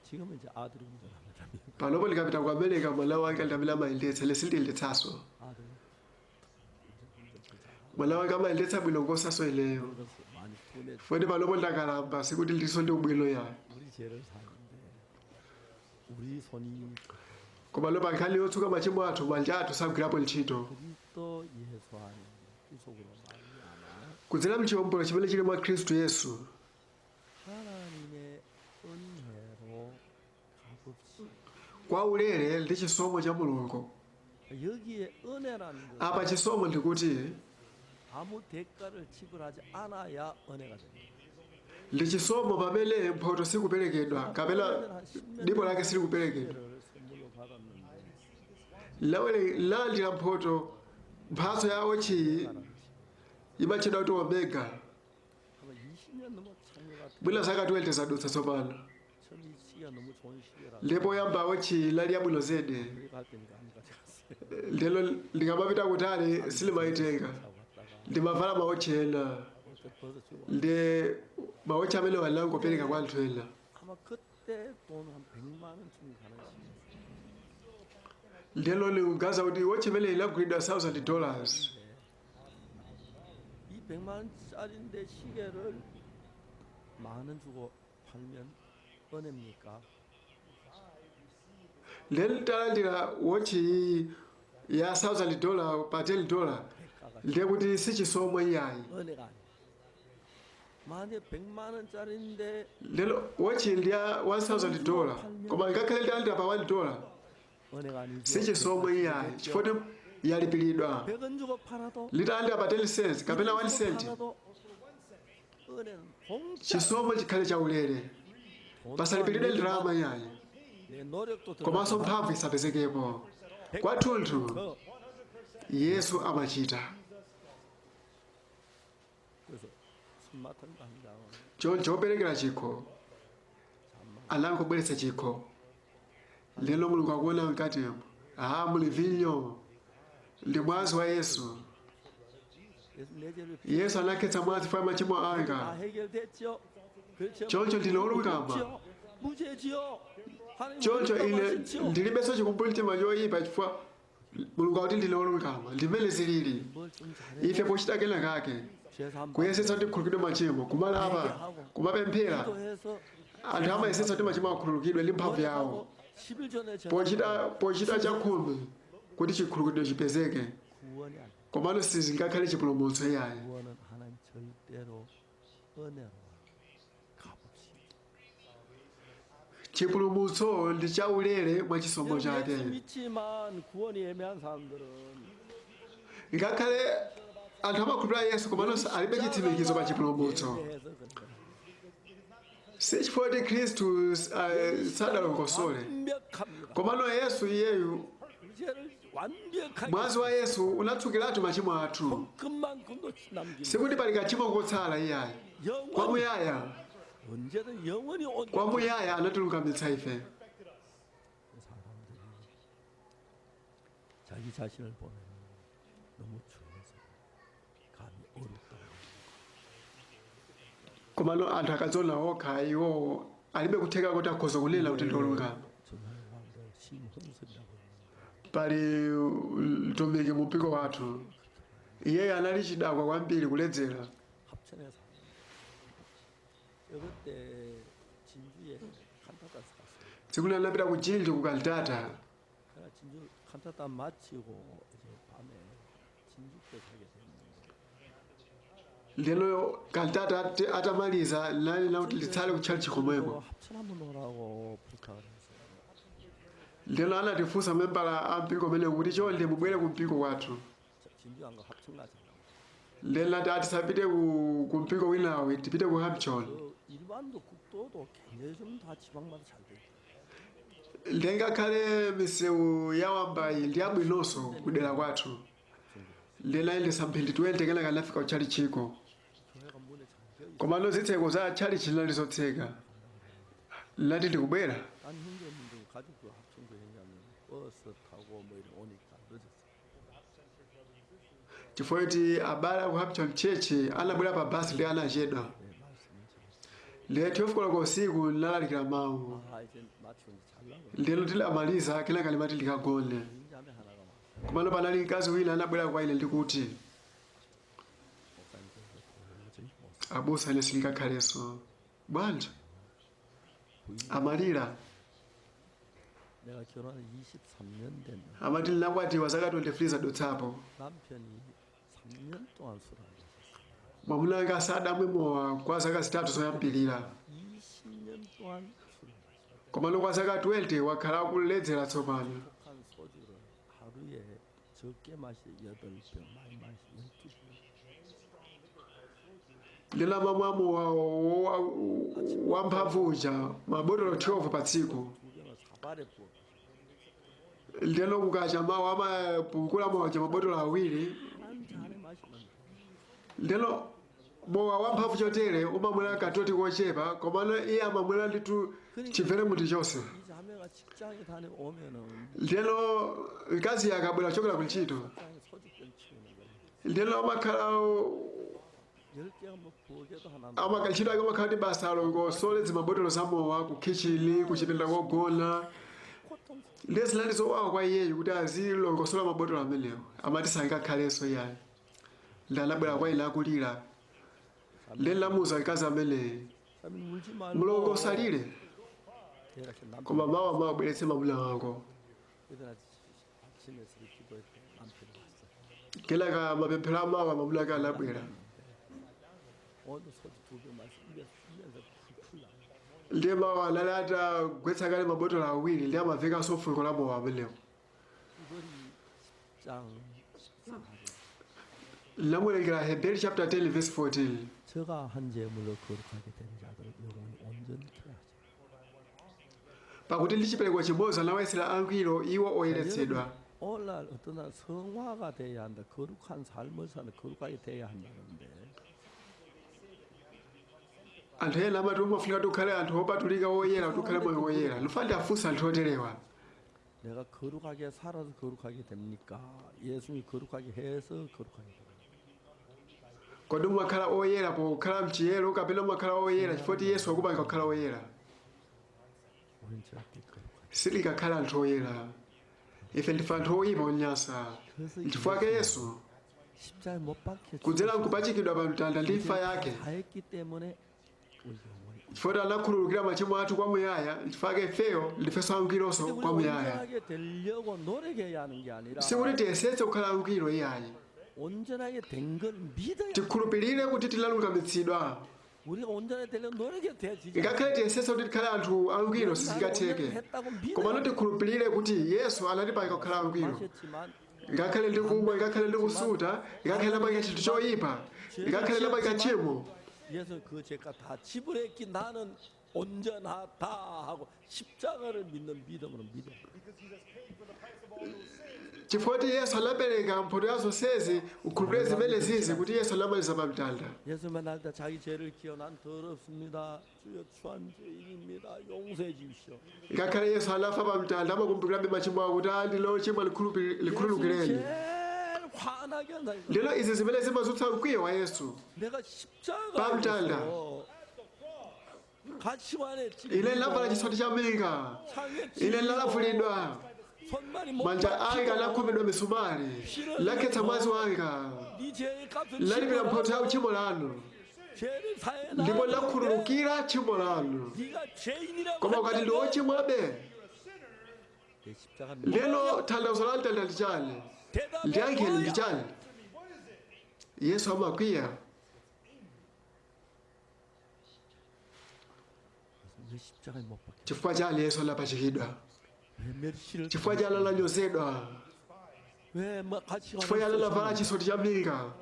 지금은 이제 아들이 운전합니다. Panopo ndikapita ku America, mwana wanga ndi amene amayendetsa, ine sindiyendetsanso. 아들 운전 잘. Mwana wanga amayendetsa bwino kuposanso ineyo. 그래서 많이 돈에 Foti panopo ndakalamba, sikuti ndiso ndi ubwino yayo. 우리 죄를 사는데 우리 손이 Koma pa nkhani yotsuka machimo athu, manja athu sagwirapo ntchito. 그리스도 예수 안에 구속으로 말미암아 Kudzera mchiwombolo chimene chili mwa Khristu Yesu, 하나님의 은혜로 값없이 kwa ulere ndi chisomo cha Mulungu. 여기에 은혜라는 것 Apa chisomo ndikuti 아무 대가를 지불하지 않아야 은혜가 됩니다. ndi chisomo pamene mphoto sikuperekedwa kapena dipo lake silikuperekedwa. 은혜를 선물로 받았는데 Lalandira mphoto, mphatso ya wotchiyi imatchedwa kuti Omega. 아마 20년 넘어 찬것 같아요. Mwina zaka 20 zadutsa tsopano. 처음 이 시기가 너무 좋은 시기라 Ndipo yamba wotchiyi lali yabwino zedi. 우리 갈 때니까 안 가져갔어요. Ndelo ndikamapita kutali silimayitenga. 하고 갔다가 Ndimavala mawotchi ena. 어째 벗어주고 Ndi mawotchi amene wanangopereka kwa anthu ena. 아마 그때 돈 한 100만 원쯤 가는 시기였어요. Ndelo ndikuganiza kuti wotchi imene inagulidwa $1000. 이 100만 원짜리인데 시계를 10,000원 주고 팔면 은혜입니까? Ndelo talandira wotchi iyi ya $1000 pa $10, 대가가 ndiye kuti sichisomo iyayi. 은혜가 아니에요. 만약 100만 원짜리인데 Lero wotchi ndi ya $1000, koma ngakhale talandira pa $1, 은혜가 아니죠. sichisomo iyayi chifukwa yalipiridwa. 100원 주고 팔아도 Litalandira pa 10 cents kapena 1 cent, 팔아도 은혜는 공짜. chisomo chikhale chaulere, pasalipiridwe ndalama iyayi, 내 노력도 komanso 들어가지만 mphamvu isapezekepo. Kwathunthu 더. Yesu amachita. 그래서 숨 맡은 거 한 장은 Choncho operekera chikho anangobweretsa chikho. Lero Mulungu akuona mkatimo, aha, muli vinyo, ndi mwazi wa Yesu. 예수 내 죄를 Yesu anakhetsa mwazi pa machimo 다 anga. 해결됐죠. 그렇죠. Choncho ndine wolungama. 없죠. 무죄지요. 하나님 Choncho 의롭다고 ine 하셨죠. ndilibenso chikumbumtima choyipa chifukwa Mulungu akuti ndine wolungama. Ndimene zilili 뭘좀 잘해. ife pochita kena kake, 죄사함 kuyesetsa kuti tikhululukidwe machimo, kumalapa, kumapemphera. 기도해서 Anthu amayesetsa kuti machimo akhululukidwe ndi mphamvu yawo, 10일 전에 pochita chakhumi kuti chikhululukidwe chipezeke, 구원이 아니에요. komano sizingakhale chipulumutso iyayi. 구원은 하나님 절대로 은혜로 값없이. Chipulumutso ndi chaulere mwa chisomo 여러분, chake. 예수 믿지만 구원이 애매한 사람들은 Ngakhale anthu amakhulupirira Yesu, komano alibe chitsimikizo pa chipulumutso. 애매해서 그런 거예요. Si chifukwa kuti Khristu sadalongosole, 완벽합니다. komano Yesu iyeyu 죄를 완벽하게 Mwazi wa Yesu unatsukiratu machimo athu. 손끝만큼도 남김 Sikuti pali kachimo kotsala iyayi. 영원히 Kwamuyaya, 언제든 영원히 온 kwamuyaya anatilungamitsa ife. 사람들이 자기 자신을 보면 너무 추워서 감히 어렵다. Komano anthu akadziona okha iwowo alibe kutheka kuti akhoza kunena kuti ndiolungama. 전하의 왕자 심훈섭이라고 했는데 Pali mtumiki mu mpingo wathu, iyeyo anali chidakwa kwambiri, kuledzera. 합천에 사는 그때 진주에 칸타타 샀어요. Tsiku lina anapita ku Jinju ku Kantata. 제가 진주 칸타타 마치고 이제 밤에 진주께 가게 됐는데 Ndeno Kantata atamaliza nali kuti nditsale kutchalitchi komweko. 합천 한번 오라고 부탁을 했어요. Ndeno anatifunsa membala a mpingo umene kuti chonde mubwere ku mpingo kwathu. 진주 안가 합천 가자고. Ndeno ati atisapite ku mpingo winawo, tipite ku Hampton. 그 일반도 국도도 굉장히 좀 다 지방마다 잘 돼. Ndingakhale misewu ya wambayi ndi yabwinonso kudera kwathu. Ndinayendesa mphindi 20 kenaka ndinafika kutchalitchiko. 교회가 문에 잠겨 있어. Komano zitseko za tchalitchi zinali zotseka. Ndinati ndikubwera. 딴 형제분들 가족도 합천교회 했냐면 버스 타고 뭐 이래 오니까 늦었어. Chifukwa kuti abale aku Hampton Church anabwera pa basi ndi anachedwa. 네, 말씀을 드렸어요. Ndiye 12 koloko usiku ndinalalikira mawu. 아, 이제 마치고 이제 잘라고. Ndiyeno tidamaliza kenaka ndimati ndikagone. 자매 하나가 왔어. Komano panali mkazi wina anabwera kwa ine ndikuti, 목사님 그래서 도저히 못 사. "Abusa, ine sindingakhalenso." "Bwanji?" 부인 Amalira. 내가 결혼한 23년 됐는데 Amati ndinakwatiwa zaka 23 zadutsapo. 남편이 3년 동안 술을 안 마셨어. Mwamuna wanga sadamwe mowa kwa zaka 3 zoyambirira. 20년 동안 술을 마셨어. Komano kwa zaka 20 wakhala akuledzera tsopano. 독한 소주를 하루에 적게 마시 8병, 많이 마시 12병. Ndilo amamwa mowa wamphamvu uja mabotolo 12 pa tsiku. 2병을 사발에 부어. Ndilo kukacha mawu amapukula mowa uja mabotolo 2. 한 잔에 마시면 Ndilo mowa wamphamvu chotere umamwera katoti kochepa, komano iye amamwera nditu chimvere munthu chonse. 이 자매가 직장에 다녀오면은 Ndilo mkazi akabwera kuchokera ku ntchito, 직장에 소주병 치우는 거예요. ndilo amakhala 10개가 뭐 부엌에도 하나 ntchito ake amakhala ndi basa alongosole zimabotolo za mowa ku kitchen, kuchipinda kogona. 고통 Ndiye zinali zowawa kwa iyeyo kuti azilongosola mabotolo amenewo. Amati sangakhalenso iyayi. Ndi anabwera kwa ine akulira. Ndiye ndinamuwuza mkazi ameneyi, 자매 울지 말고 "Mlongo, usalire, 내가 지금 남편 koma mawa mawa bweretse mwamuna wako." 이날 아침에 기도했대 남편이 왔어. Kenaka mapemphero amawa mwamuna ake anabwera. 오늘 소주 2병 마시 입에서 입에서 풀풀 나. Ndiye mawa anali atagwetsa kale mabotolo 2 ndi amamvekanso fungo la mowa amenewo. 이번이 10장 14절. Ndinamuwerengera Hebrew chapter 10 verse 14. 저가 한 제물로 거룩하게 된 자들을 영원히 온전케 하죠. Pakuti ndi chipereko chimodzi anawayesera angwiro iwo oyeretsedwa. 오늘날 어떤 날 성화가 돼야 한다. 거룩한 삶을 사는 거룩하게 돼야 한다는데 Anthu ena amati umafunika kuti ukhale anthu opatulika oyera kuti ukhale moyo woyera. Ndifuna ndiafunse anthu oterewa, 내가 거룩하게 살아서 거룩하게 됩니까? 예수님이 거룩하게 해서 거룩하게 됩니까? Kodi umakhala oyera pokhala mchiyero kapena umakhala oyera chifukwa kuti Yesu akupanga kukhala oyera? 우린 절대 거룩하게. Sitikakhala anthu oyera. Ife ndife anthu oyipa onyansa. 그래서 Nchifukwa chake Yesu 십자가에 못 박혀 kudzera nkupachikidwa pa mtanda ndi imfa yake, 다 했기 때문에 우리 영원히. chifukwa kuti anakhululukira machimo athu kwamuyaya, nchifukwa chake ifeyo ndifenso angwironso 근데 우리 kwamuyaya. 온전하게 되려고 노력해야 하는 게 아니라 Sikuti tiyesetse kukhala angwiro iyayi. 온전하게 된 걸 믿어야 Tikhulupirire kuti tinalungamitsidwa. 우리가 온전하게 되려고 노력해도 되지. Ngakhale tiyesetse kuti tikhale anthu angwiro sizingatheke, 했다고 komano 믿어야 tikhulupirire kuti Yesu anatipanga kukhala angwiro. 마셨지만 Ngakhale ndikumwa, ngakhale ndikusuta, ngakhale ndapanga chinthu choyipa, ngakhale ndapanga tchimo, 예수 그 죄가 다 지불했기 나는 온전하다 하고 십자가를 믿는 믿음으로 믿어. Chifukwa kuti Yesu anapereka mphoto ya zonsezi, ukhulupirire zimene zizi kuti Yesu anamaliza pa mtanda. 예수 만날 때 자기 죄를 기어 난 더럽습니다. 주여 추한 죄인입니다. 용서해 주십시오. Ngakhale Yesu anafa pa mtanda, amakumbukirabe machimo awo kuti ndilo lochimwa, 예수를 likhululukireni. 제일 화나게 한 사람이 Lero izi zimene zimazutsa mkwiyo wa Yesu 내가 pamtanda. 십자가에서 가시관에 Ine ndinavala 찔리고 chisoti cha minga, 창에 ine 찔리고 ndinalafulidwa, 손발이 못 manja anga 박히고 anakhomedwa misumali, lakhetsa mwazi wanga, 네 죄의 값을 lalipira mphotho ya 지불하고 tchimo lanu 죄를 사해 ndipo 나왔는데 lakhululukira tchimo lanu. 네가 죄인이라고 Koma ukati ndi 한다면 wochimwabe, 내 십자가는 lero 뭐냐? tanthauzo la mtanda ndi chani? 대답해 Ndiyankheni ndi 뭐야? chani? Yesu amakwiya. 왜 십자가에 못 박혀? Chifukwa chani Yesu anapachikidwa? 왜 멸시를 Chifukwa chani ananyozedwa? 왜뭐 Chifukwa chani anavala 가시관에 chisoti cha minga?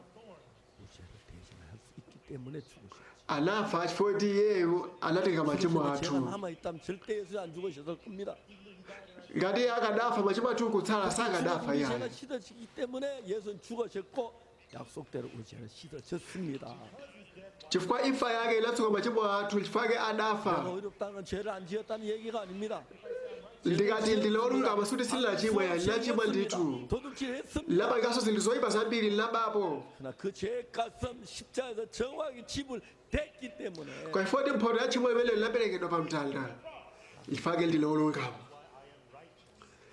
죄를 대신할 수 있기 때문에 죽으셨지. Anafa chifukwa kuti iyeyo anatenga machimo 죽으셔도 죄가 athu. 남아 있다면 절대 예수 안 죽으셨을 겁니다. Ngati iye akadafa machimo athu kutsala, sakadafa 우리 죄가 iyayi. 씻어지기 때문에 예수는 죽으셨고 약속대로 우리 죄는 씻어졌습니다. Chifukwa imfa yake inatsuka machimo athu, chifukwa ake 내가 adafa. 의롭다는 건 죄를 안 지었다는 얘기가 아닙니다. Ndikati ndine olungama suti sindinachimwa yayi, ndinachimwa ndithu, 도둑질했습니다. lapanganso zinthu zoyipa zambiri, labapo. 그러나 그 죄값은 십자가에서 정확히 지불됐기 때문에 Kwa chifukwa kuti mphoto ya tchimo imene inaperekedwa pa mtanda, chifukwa ake ndine olungama.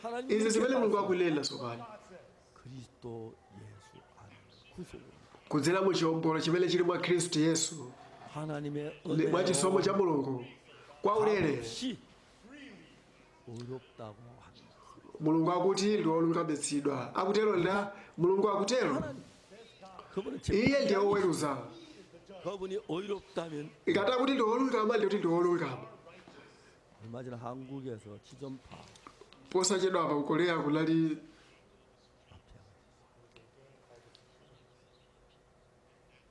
하나님 Izi zimene Mulungu akunena tsopano 그리스도 예수 안에 구속입니다. kudzera mu chiwombolo chimene chili mwa Khristu Yesu, 하나님의 ndi mwa chisomo cha 은혜로 Mulungu kwa ulere, 값없이 의롭다고 합니다. Mulungu akuti ndi wolungamitsidwa. Akutero nda Mulungu akutero. 하나님 그분은 Iye ndiye woweruza. 그분이 의롭다면 Ngati akuti ndi wolungama, ndi kuti ndi wolungama. 얼마 전에 한국에서 지존파 Posachedwa pa ku Korea kunali 마피아가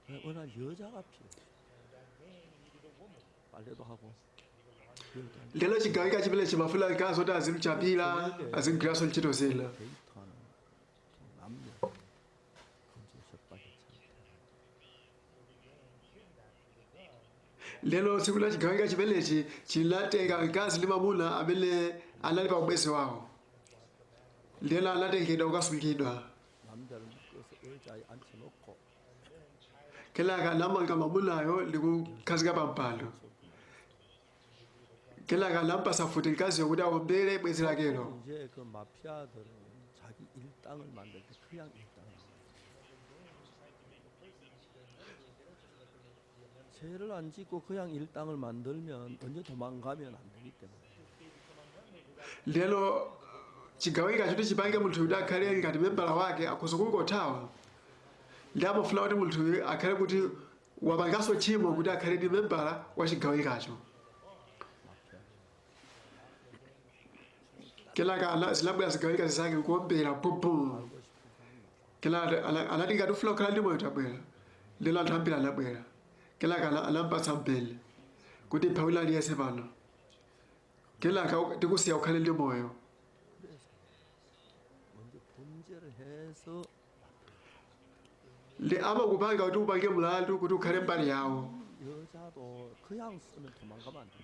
있어요. 워낙 여자가 필요해. 빨래도 하고 lero chigawika chimene chimafuna mkazi oti azimchapira, azimgwiranso ntchito zina. 데이트하는 두 남녀 검증 협박에 Lero tsiku la chigawika chimenechi chinatenga mkazi ndi mamuna amene anali pa ubwenzi wawo, lero anatengedwa kukasungidwa. 남자를 묶어서 의자에 앉혀놓고 Kenaka anamanga mamunayo ndi kukhazika pa mpando, kenaka anampasa futi mkaziyo kuti awombere bwenzi lakelo. 이제 그 마피아들은 자기 일당을 만들 때 그냥 일당을 안 만들어요. 죄를 안 짓고 그냥 일당을 만들면 언제 도망가면 안 되기 때문에 Lero chigawika choti chipange munthu kuti akhale ngati membala wake akhoza kungothawa, ndi amafuna kuti munthuyu akhale kuti wapanganso tchimo kuti akhale ndi membala wa chigawikacho. Kenaka zinabwera zigawika zake kuombera pupum. Kenaka anati ngati ufuna kukhala ndi moyo tabwera. Lero anthu ambiri anabwera. Kenaka anampatsa mpeni kuti pha wina aliyense pano, kenaka tikusiya ukhale ndi moyo. 그래서 먼저 범죄를 해서 Ndi amakupanga kuti upange mlandu kuti ukhale mbali yawo. 여자도 그냥 쓰면 도망가면 안 돼.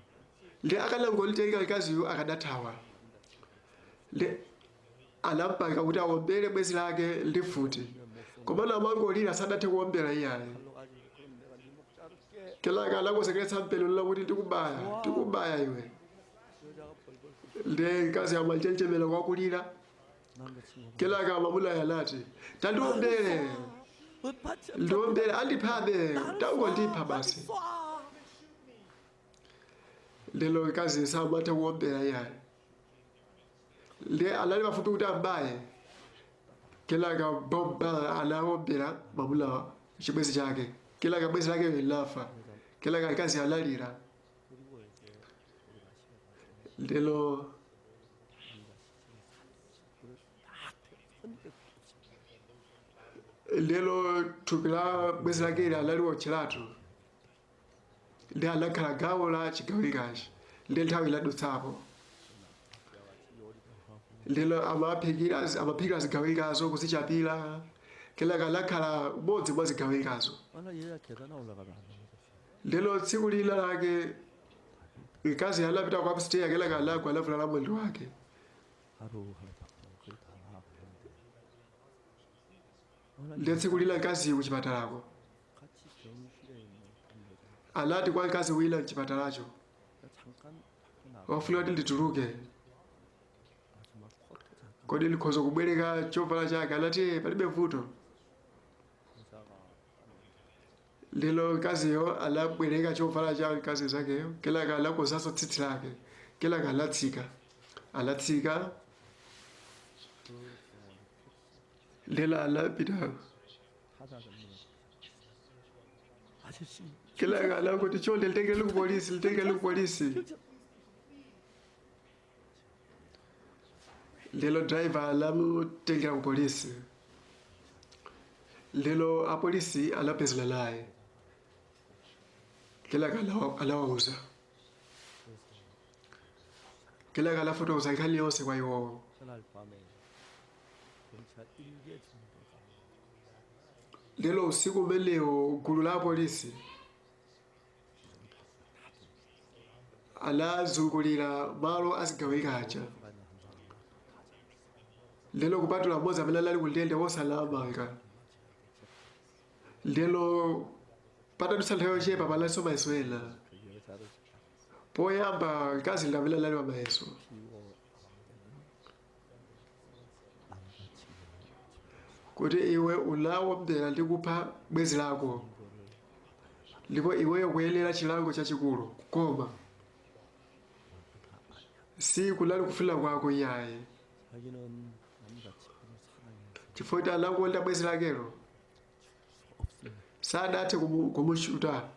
Ndi akanangolitenga mkaziyu akadathawa. Ndi anampanga kuti awombere bwenzi lake ndi futi, komano amangolira sadathe kuwombera iyayi. 칼로 가지고 그럼 내가 네 목 자를게. Kenaka anakonzekeretsa mpeni kuti ndikubaya, ndikubaya iwe. 여자가 벌벌 Ndi mkazi amachenjemera kwakulira. 남자친구가 Kenaka mamuna anati tandiwombere, ndiwombere, andiphabe, tangondipha basi. 쏴. Lero mkazi samatha kuwombera iyayi, ndi anali pafupi kuti ambaye. Kenaka bomba anawombera mamuna chibwenzi chake, kenaka bwenzi lake linafa, kenaka mkazi analira. 그리고 이제 우리가 집에 가서 Lero 불을 딱 태워 lero thupi la bwenzi lakeli analiocheratu. Ndi anakhala gawo la chigawengachi. Ndi nthawi inadutsapo. Ndilo amaphikira zigawengazo, kuzichapira. Kenaka anakhala umodzi mwa zigawengazo. 어느 날 여자 계단에 올라가다 안 넘어졌어요. Ndilo tsiku lina lake mkazi anapita kwa upstairs, kenaka anagwa, anavulala mwendo wake. 하루 하루 바쁘고 거의 다 나았는데 어느 날 Ndi tsiku lina mkazi kuchipatalako 같이 병실에 있는 한 여자 anati kwa mkazi wina mchipatalacho, 잠깐 밖에 나가 wafuna kuti ndituluke, 아줌마 코트 잠깐 kodi likhoza kubwereka chovala chake? Anati, "Eh, palibe vuto." 여자가 Lero mkaziyo anabwereka chovala cha mkazi zakeyo, kenaka anakonzanso tsitsi lake, kenaka anatsika, anatsika. Lero anapita. 찾아듣는 아저씨 Kenaka anangoti, "Chonde litengere ku polisi, litengere ku polisi." 경찰 Lero driver anamutengera ku polisi. Lero apolisi anapezana naye, kenaka anawauza, kenaka anafotokoza nkhani yonse kwa iwowo. 그날 밤에 경찰 일개 중대가 Lero usiku umenewo gulu la apolisi anazungulira malo azigawenga aja. Lero kupatula mmodzi amene anali kundende wosalamanga. Lero patadutsa nthawi yochepa panalinso mayeso ena. 그 여자를 Poyamba mkazi ndi amene anali pa mayeso. 피고 남자친구를 Kuti iwe unawombera ndi kupha bwenzi lako, ndipo iweyo kuyenera chilango chachikulu, koma si kunali kufuna kwako iyayi. 자기는 남자친구를 사랑해서 Chifukwa kuti anakonda bwenzi lakelo, 수 없으면 sadathe kumushuta,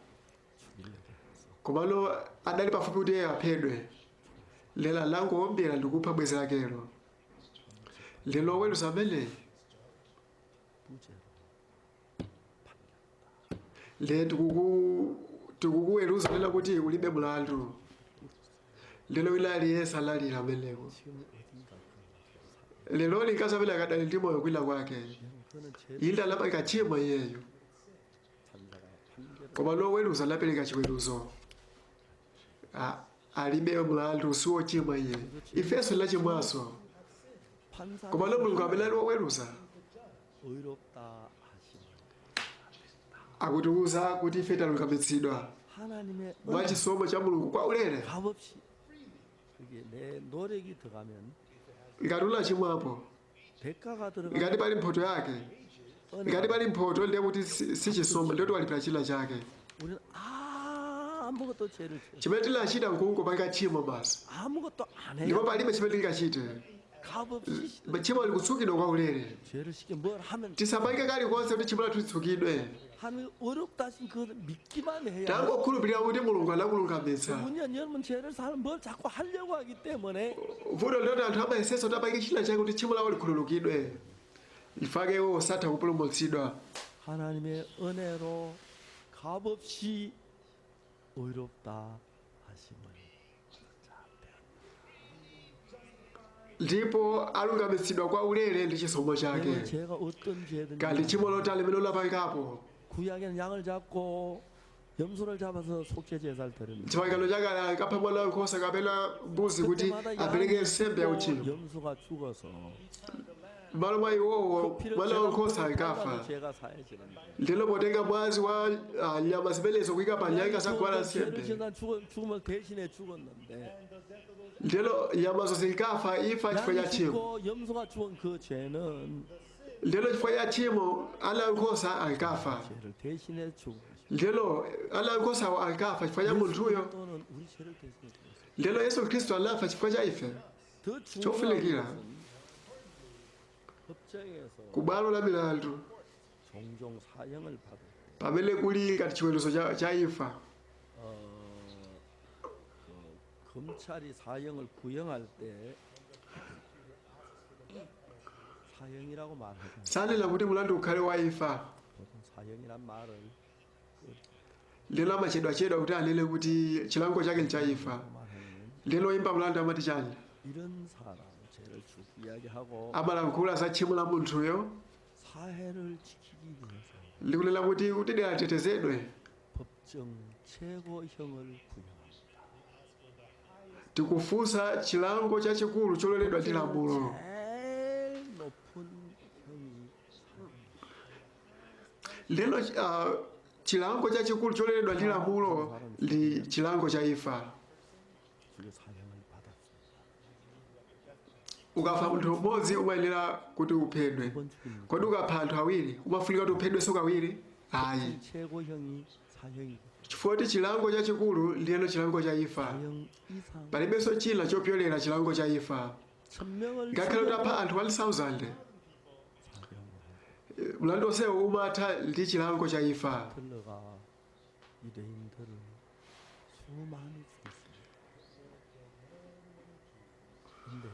죽이려고 했어. komano adali pafupi kuti iye aphedwe. Lero anangowombera ndi kupha bwenzi lakelo. Lero oweruza ameneyi 무죄로 le tikukuweruza lena kuti ulibe mlandu. Lero wina aliyense analira ameneko. 지금 어딘가 그 Lero mkazi amene akadali ndi moyo kwina kwake. 그는 죄 Inde anapanga tchimo iyeyo, 판사가 판결을 koma loweruza anapereka chiweruzo. Alibe mlandu, siwochimwa iye. Ifenso tinachimwanso, 판사 koma lo Mulungu amene ali woweruza 의롭다 하시니 akutiuza kuti ife talungamitsidwa 하나님의 mwa 은혜 chisomo cha Mulungu kwa ulere. 값없이 그게 내 노력이 들어가면 Ngati unachimwapo, 대가가 ngati 들어가면 pali mphoto yake, ngati 은혜가 pali mphoto ndiye kuti si chisomo, ndiye kuti walipira china chake. 우리는 아무것도 죄를 지어 Chimene tinachita nkungopanga tchimo basi, 아무것도 안 ndipo 해요. palibe chimene tingachite. 값없이 Tchimo likutsukidwa kwa ulere. 죄를 시켜 뭘 하면 Tisapange kalikonse kuti tchimo lathu litsukidwe. 하나님 의롭다 하신 그 믿기만 해야 Tangokhulupirira kuti Mulungu anakulungamitsa. 문제는 여러분 죄를 사는 뭘 자꾸 하려고 하기 때문에 Vuto ndiloti anthu amayesetsa kuti apange china chake kuti tchimo lawo likhululukidwe, ifake iwo satha kupulumutsidwa. 하나님의 은혜로 값없이 의롭다 하심을 얻은 자 되었다. Ndipo alungamitsidwa kwa ulere ndi chisomo chake. 여러분 죄가 어떤 죄든지 Kali tchimo lotani limene unapangapo, 구약에는 양을 잡고 염소를 잡아서 속죄 제사를 드립니다. chipangano chakale ankapha mwana wankhosa kapena mbuzi kuti 그때마다 apereke 양이 nsembe ya 죽고 uchimo. 염소가 죽어서 M'malo mwa 그 iwowo 피를 mwana wankhosa 제단으로 ankafa. 죄가 사해지는데 Ndilo potenga mwazi wa nyama zimenezo kuyika pa nyanga zakuwala 양이 죄를 nsembe. 지난 죽음을 대신해 죽었는데 Ndilo nyamazo zinkafa imfa chifukwa cha 양이 tchimo. 죽고 염소가 죽은 그 죄는 Ndilo chifukwa cha tchimo ana ankhosa ankafa. 죄를 대신해 죽은 것입니다. Ndilo ana ankhosawo ankafa chifukwa cha munthuyo. 또는 우리 죄를 대신해 죽었어요. Ndilo Yesu Khristu anafa chifukwa cha ife. 더 중요한 초필리기라. 것은 법정에서 Ku bwalo la milandu 종종 사형을 받을 때 pamene kuli ngati chiweruzo cha imfa, 그 검찰이 사형을 구형할 때 사형이라고 말하잖아요. sanena kuti mulandu ukhale wa imfa. 보통 사형이란 말을 Lero amachedwachedwa kuti anene kuti chilango chake nchaifa. 말하는 Lero oyimba mlandu amati chani? 이런 사람 죄를 쭉 이야기하고 Amalankhula za tchimo la munthuyo 사회를 지키기 위해서 ndikunena kuti kuti dera atetezedwe, 법정 최고형을 구형합니다. tikufunsa chilango chachikulu chololedwa ndi lamulo. 제일 높은 형이 Lero chilango chachikulu chololedwa ndi lamulo ndi chilango cha imfa. 주로 사형을 받았습니다. Ukafa munthu umodzi umayenera kuti uphedwe. 두 번 죽입니다. Kodi ukapha anthu awiri umafunika kuti uphedwenso kawiri? Ayi, 최고형이 사형이고 chifukwa kuti chilango chachikulu ndiyeno chilango cha imfa. 사형 이상 Palibenso china chopyolera chilango cha imfa. 1,000명을 Ngakhale utapha anthu 1000, 사형을 mlandu onsewo umatha ndi chilango cha imfa. 히틀러가 유대인들을 수많이 죽였습니다. 근데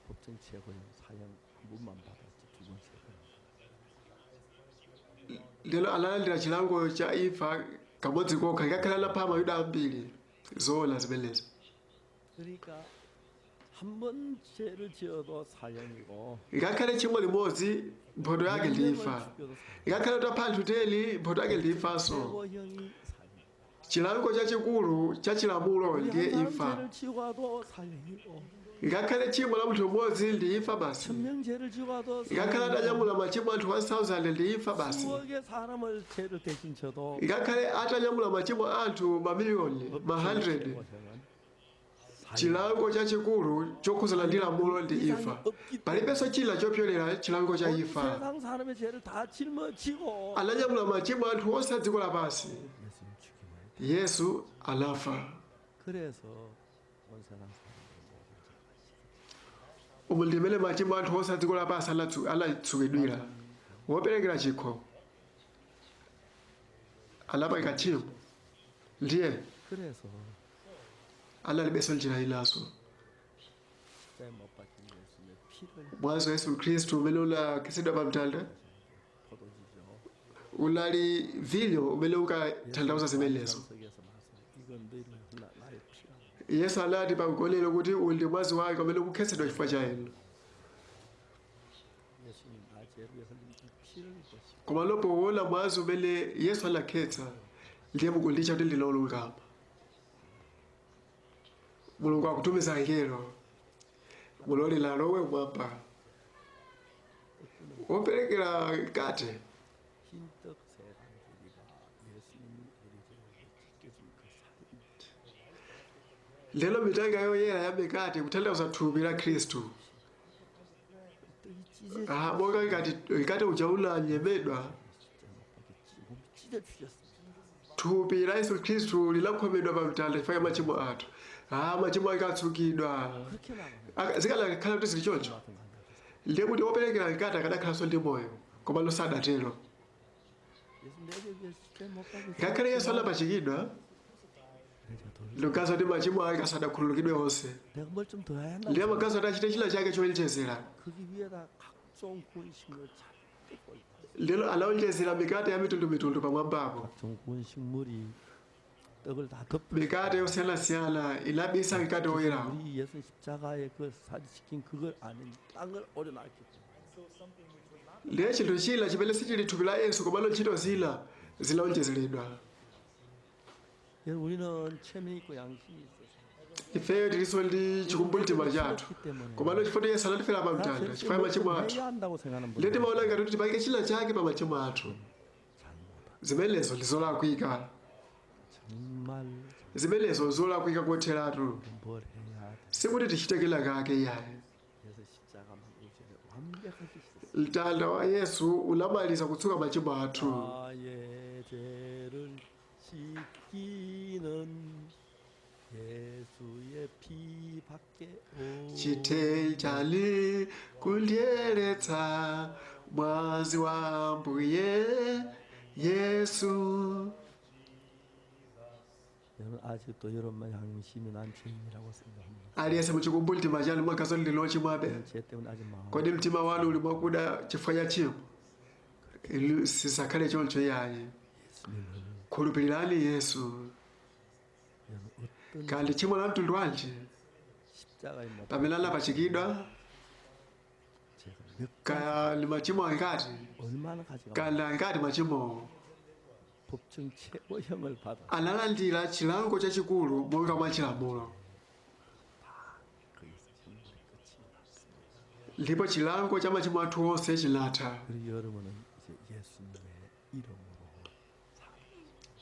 법정 최고형 사형 한 번만 받았지 두 번, 세 번. Lero analandira chilango cha imfa kamodzi kokha ngakhale anapha Amayuda ambiri. Zoona zimenezo. 그러니까 한 번 죄를 지어도 사형이고 Ngakhale tchimo limodzi mphoto yake ndi 열 명을 imfa. 죽여도 사형. Ngakhale utapha anthu 10 mphoto yake ndi imfanso. 최고형이 사형. Chilango chachikulu cha chilamulo 우리 ndiye 한 사람 imfa. 죄를 지고 와도 사형이고 Ngakhale tchimo la munthu umodzi ndi imfa basi. 1,000명 죄를 지고 와도 Ngakhale atanyamula machimo anthu 1000 ndi imfa basi. 수억의 사람을 죄를 대신 져도 Ngakhale atanyamula machimo anthu mamiliyoni ma 100, 최고형은 사형. chilango chachikulu chokhuzana ndi lamulo ndi imfa. Palibenso china chopyolera chilango cha 온 imfa. 세상 사람의 죄를 다 짊어지고 Ananyamula machimo anthu onse a dziko lapansi. 예수님 죽임을 Yesu anafa. 그래서 온 세상 사람의 모든 죄가 씻어져. Umu ndi mmene machimo anthu onse a dziko lapansi anatsukidwira. Woperekera chikho anapanga tchimo, ndiye 그래서 analibenso njira inanso. 십자가에 못 박힌 예수님의 피를 Mwazi wa Yesu Khristu umene unakhetsedwa pa mtanda 포도주죠. unali vinyo umene unkatanthauza zimenezo. 속에서 말씀 이건 너희를 흘러 나의 피라. Yesu anati pa mgonero kuti uwu ndi mwazi wake umene ukukhetsedwa chifukwa cha inu. 예수님 나 죄를 위해 흘린 이 피를 보시고 Koma poona mwazi umene Yesu anakhetsa, ndiye mukunditcha kuti ndine wolungama. Mulungu akutumiza angelo, mulole lalowe mwamba woperekera mkate. 흰떡 세 강주리가 예수님이 우리 죄를 씻겨준 그 살이 Lero mitanga yoyera ya mikate kutanthauza thupi la Khristu. 떡이 찢어 Monga ngati mkate uja unanyemedwa, 십자가에 못 박혀 몸이 찢어 주셨습니다. thupi la Yesu Khristu linakhomedwa pa mtanda chifukwa cha machimo athu. Machimo ake atsukidwa. 그렇게 나가면 Zikanakhala kuti zili choncho, 같은 관계 ndiye kuti woperekera mkate akanakhalanso ndi moyo, koma sadatero. 예수 내 죄를 위해 십자가에 못 박혀 Ngakhale Yesu anapachikidwa, 내가 덜 ndikuganiza kuti machimo ake asadakhululukidwe onse. 내가 뭘 좀 더 해야 한다. Ndiye amagazi kuti achite china chake chowonjezera. 거기 위에다 각종 구원식물 잔뜩 올렸어. Lero anawonjezera mikate ya mitundumitundu pamwambapo. 각종 구원식물이 떡을 다 덮고 Mikate yosiyanasiyana inabisa mkate woyerawo. 우리 예수 십자가에 그 살시킨 그걸 아는 땅을 오려놨기 때문에 Ndiye chinthu china chimene sichili thupi la Yesu komano ntchito zina zinawonjezeredwa. 여러분 우리는 체면이 있고 양심이 있어서 Ifeyo tilinso ndi chikumbumtima chathu, 그렇기 때문에 komano chifukwa Yesu anatifera pa mtanda chifukwa cha machimo athu, 해야 한다고 생각하는 ndiye 분들 timaona ngati kuti tipange china chake pa machimo athu. 잘못한 Zimenezo ndi zolakwika. 정말 Zimenezo zolakwika kotheratu. 뭘 해야 돼. Sikuti tichite kena kake iyayi. 그래서 십자가만 우리 죄를 완벽하게 씻었어. Mtanda wa Yesu unamaliza kutsuka machimo athu. 나의 죄를 씻기는 예수의 피밖에 없. Chitechali kundiyeretsa mwazi wa Mbuye Yesu. 여러분 아직도 여러분만 양심이 난 죄인이라고 생각합니다. Aliyense muchikumbumtima chanu mwakhaza ndi lochimwabe. 죄 때문에 아직 마음 Kodi mtima wanu uli mwakuda chifukwa cha tchimo? Inu sisakhale choncho iyayi. 예수님을 Khulupirirani Yesu. 여러분 어떤 Kandi tchimo la mtundu wanji 십자가에 못 pamene anapachikidwa, 제가 몇 kaya ndi machimo angati, 얼마나 가져가 kandi angati machimowo, 법정 최고형을 받아 analandira chilango chachikulu monga mwa chilamulo, 거기서 천국의 끝이 났습니다. ndipo chilango cha machimo athu onse chinatha. 그리고 여러분은 이제 예수님의 이름으로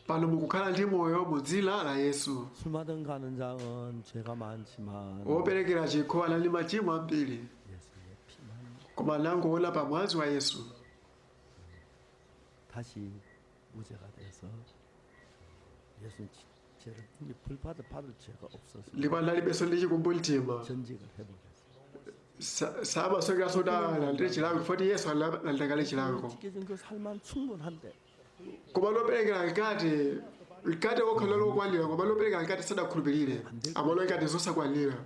Pano mukukhala ndi moyo mu dzina la Yesu. 술 마든 가는 장은 죄가 많지만 Woperekera chikho anali machimo ambiri, 예수님의 피만 koma anangoona pa mwazi wa Yesu 다시 무죄가 돼서 예수님 죄를 이미 불받을 받을 죄가 없어서 ndipo analibenso ndi chikumbumtima. 전직을 회복했어요. Samasokeranso kuti alandire chilango foti Yesu analandira kale chilango. 지켜준 그 살만 충분한데 Koma loperekera mkate, mkate wokha unali wokwanira, koma loperekera mkate sadakhulupirire, amaona ngati zosakwanira.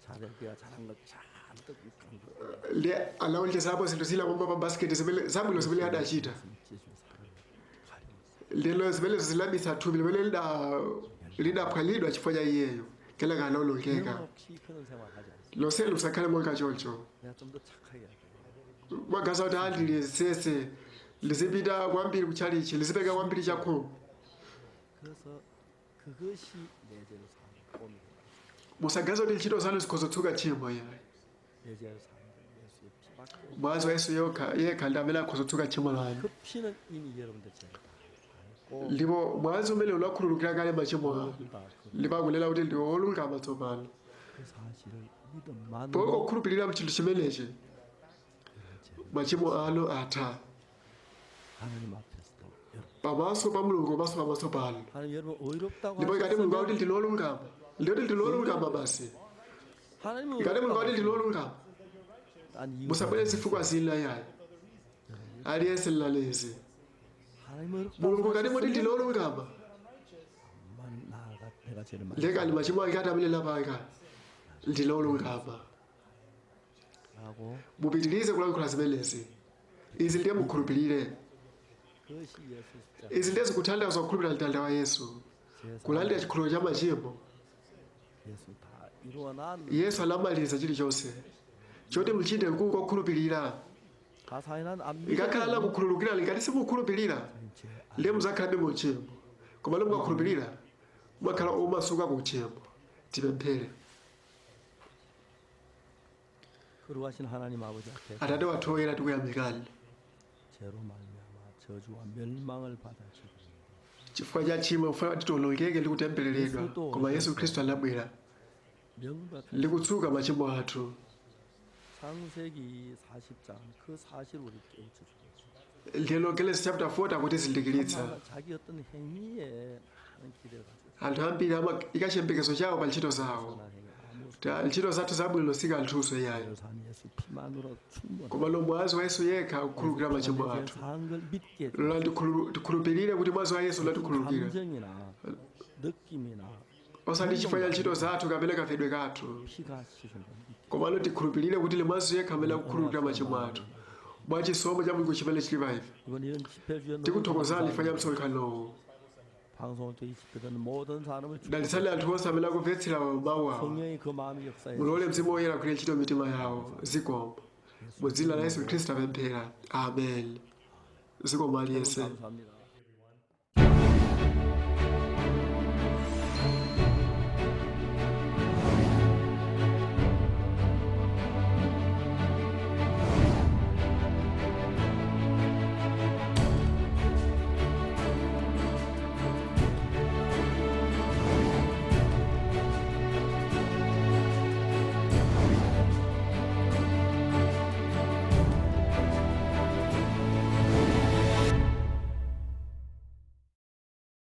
잘했기야 잘한 것 잔뜩 강조. Ndi anaonjezapo zinthu zina monga pa basiketi zimene zabwino zimene adachita. 찢은 살을 가리고 Lero zimenezo zinabisa thupi limene lidaphwanyidwa chifukwa cha iyeyo, kenaka anaonongeka. 혹시 그런 생활하지 않습니다. Lonseli musakhale monga choncho. 내가 좀 더 착하게 할게. Mwagaza kuti andi liyesese lizipita kwambiri kutchalichi, lizipereka kwambiri chakhumi. 그래서 그것이 내 죄를 사는 꼼이 Musagaza kuti ntchito zanu zikhozotsuka tchimo yayi. 내 죄를 사는 예수의 피밖에 없. Mwazi wa Yesu yokha yekha ndi amene akhozotsuka tchimo lanu. 그 피는 이미 여러분들 죄를 다 사했고 Ndipo mwazi umene unakhululukira kale machimo anu, 다 ndipo akunena kuti ndi wolungama tsopano. 그 사실을 믿음만으로 Pongokhulupirira mchinthu chimenechi, machimo anu atha 하나님 앞에서도 여러분 pamaso pa Mulungu komanso pamaso panu. 하나님 여러분 의롭다고 Ndipo ngati Mulungu akuti 하셨으면 ndinu olungama, ndiyoti ndinu olungama basi. 하나님은 Ngati Mulungu akuti ndinu olungama, 딴 이유 musabwere zifukwa zina yayi. Aliyense lalezi 하나님은 Mulungu 의롭다고 ngati muti ndinu olungama, 만 나아가 내가 죄를 많이 ndekani machimo ake ati amene lapanga ndinu olungama. 라고 Mupitirize kulankhula zimenezi. Izi ndiye mukhulupirire. 그것이 예수 십자가 Izi ndiye zikuthandiza kukhulupirira mtanda wa Yesu, kulandira chikhulupiriro cha machimo. 예수 다 이루어난 Yesu anamaliza chilichonse choti muchite nkungokhulupirira. 다 사인한 안 Ikakhala 믿으면 lakukhululukira, ngati simukhulupirira 죄 ndiye muzakhalabe mu uchimo, koma lomwe mukakhulupirira mumakhala omasuka ku uchimo. Tipemphere. 거룩하신 하나님 아버지 앞에 Atate wathu oyera, tikuyamikani 죄로 말미암아 저주와 멸망을 받아 죽은 chifukwa cha tchimo kufuna kuti tiwonongeke ndi kutembereredwa, koma Yesu Khristu anabwera 명백 ndi kutsuka machimo athu. 창세기 40장 그 사실을 우리 깨우쳐 주고 Lero Genesis chapter 4 akutizindikiritsa. 자기 어떤 행위에 많은 기대를 가지고 Anthu ambiri amayika chiyembekezo chawo pa ntchito zawo. 선한 행위 아무 Ta ntchito zathu zabwino sikanthunso yayi, 죄를 산 예수 피만으로 충분히 koma lo mwazi wa Yesu yekha akukhululukira machimo athu. 사한 걸 믿게 Lola tikhulupirire kuti mwazi wa Yesu unatikhululukira, 감정이나 느낌이나 osati chifukwa cha ntchito zathu kapena kafedwe kathu, 피가 씻은 걸 믿게 komano tikhulupirire kuti limwazi yekha amene akukhululukira machimo athu mwa chisomo cha Mulungu chimene chili pa ife. 이번 이런 집회 주여 너무 Tikuthokozani chifukwa cha 감사합니다. msonkhanowu. 방송을 통해 이 집회 듣는 모든 사람을 Dalitsani anthu onse amene akumvetsera mawu awa. 성령이 그 마음의 역사에 Mulole Mzimu Woyera kugwira ntchito mitima yawo. Zikomo mu dzina la Yesu Khristu apemphera, amen. Zikomo aliyense. 감사합니다.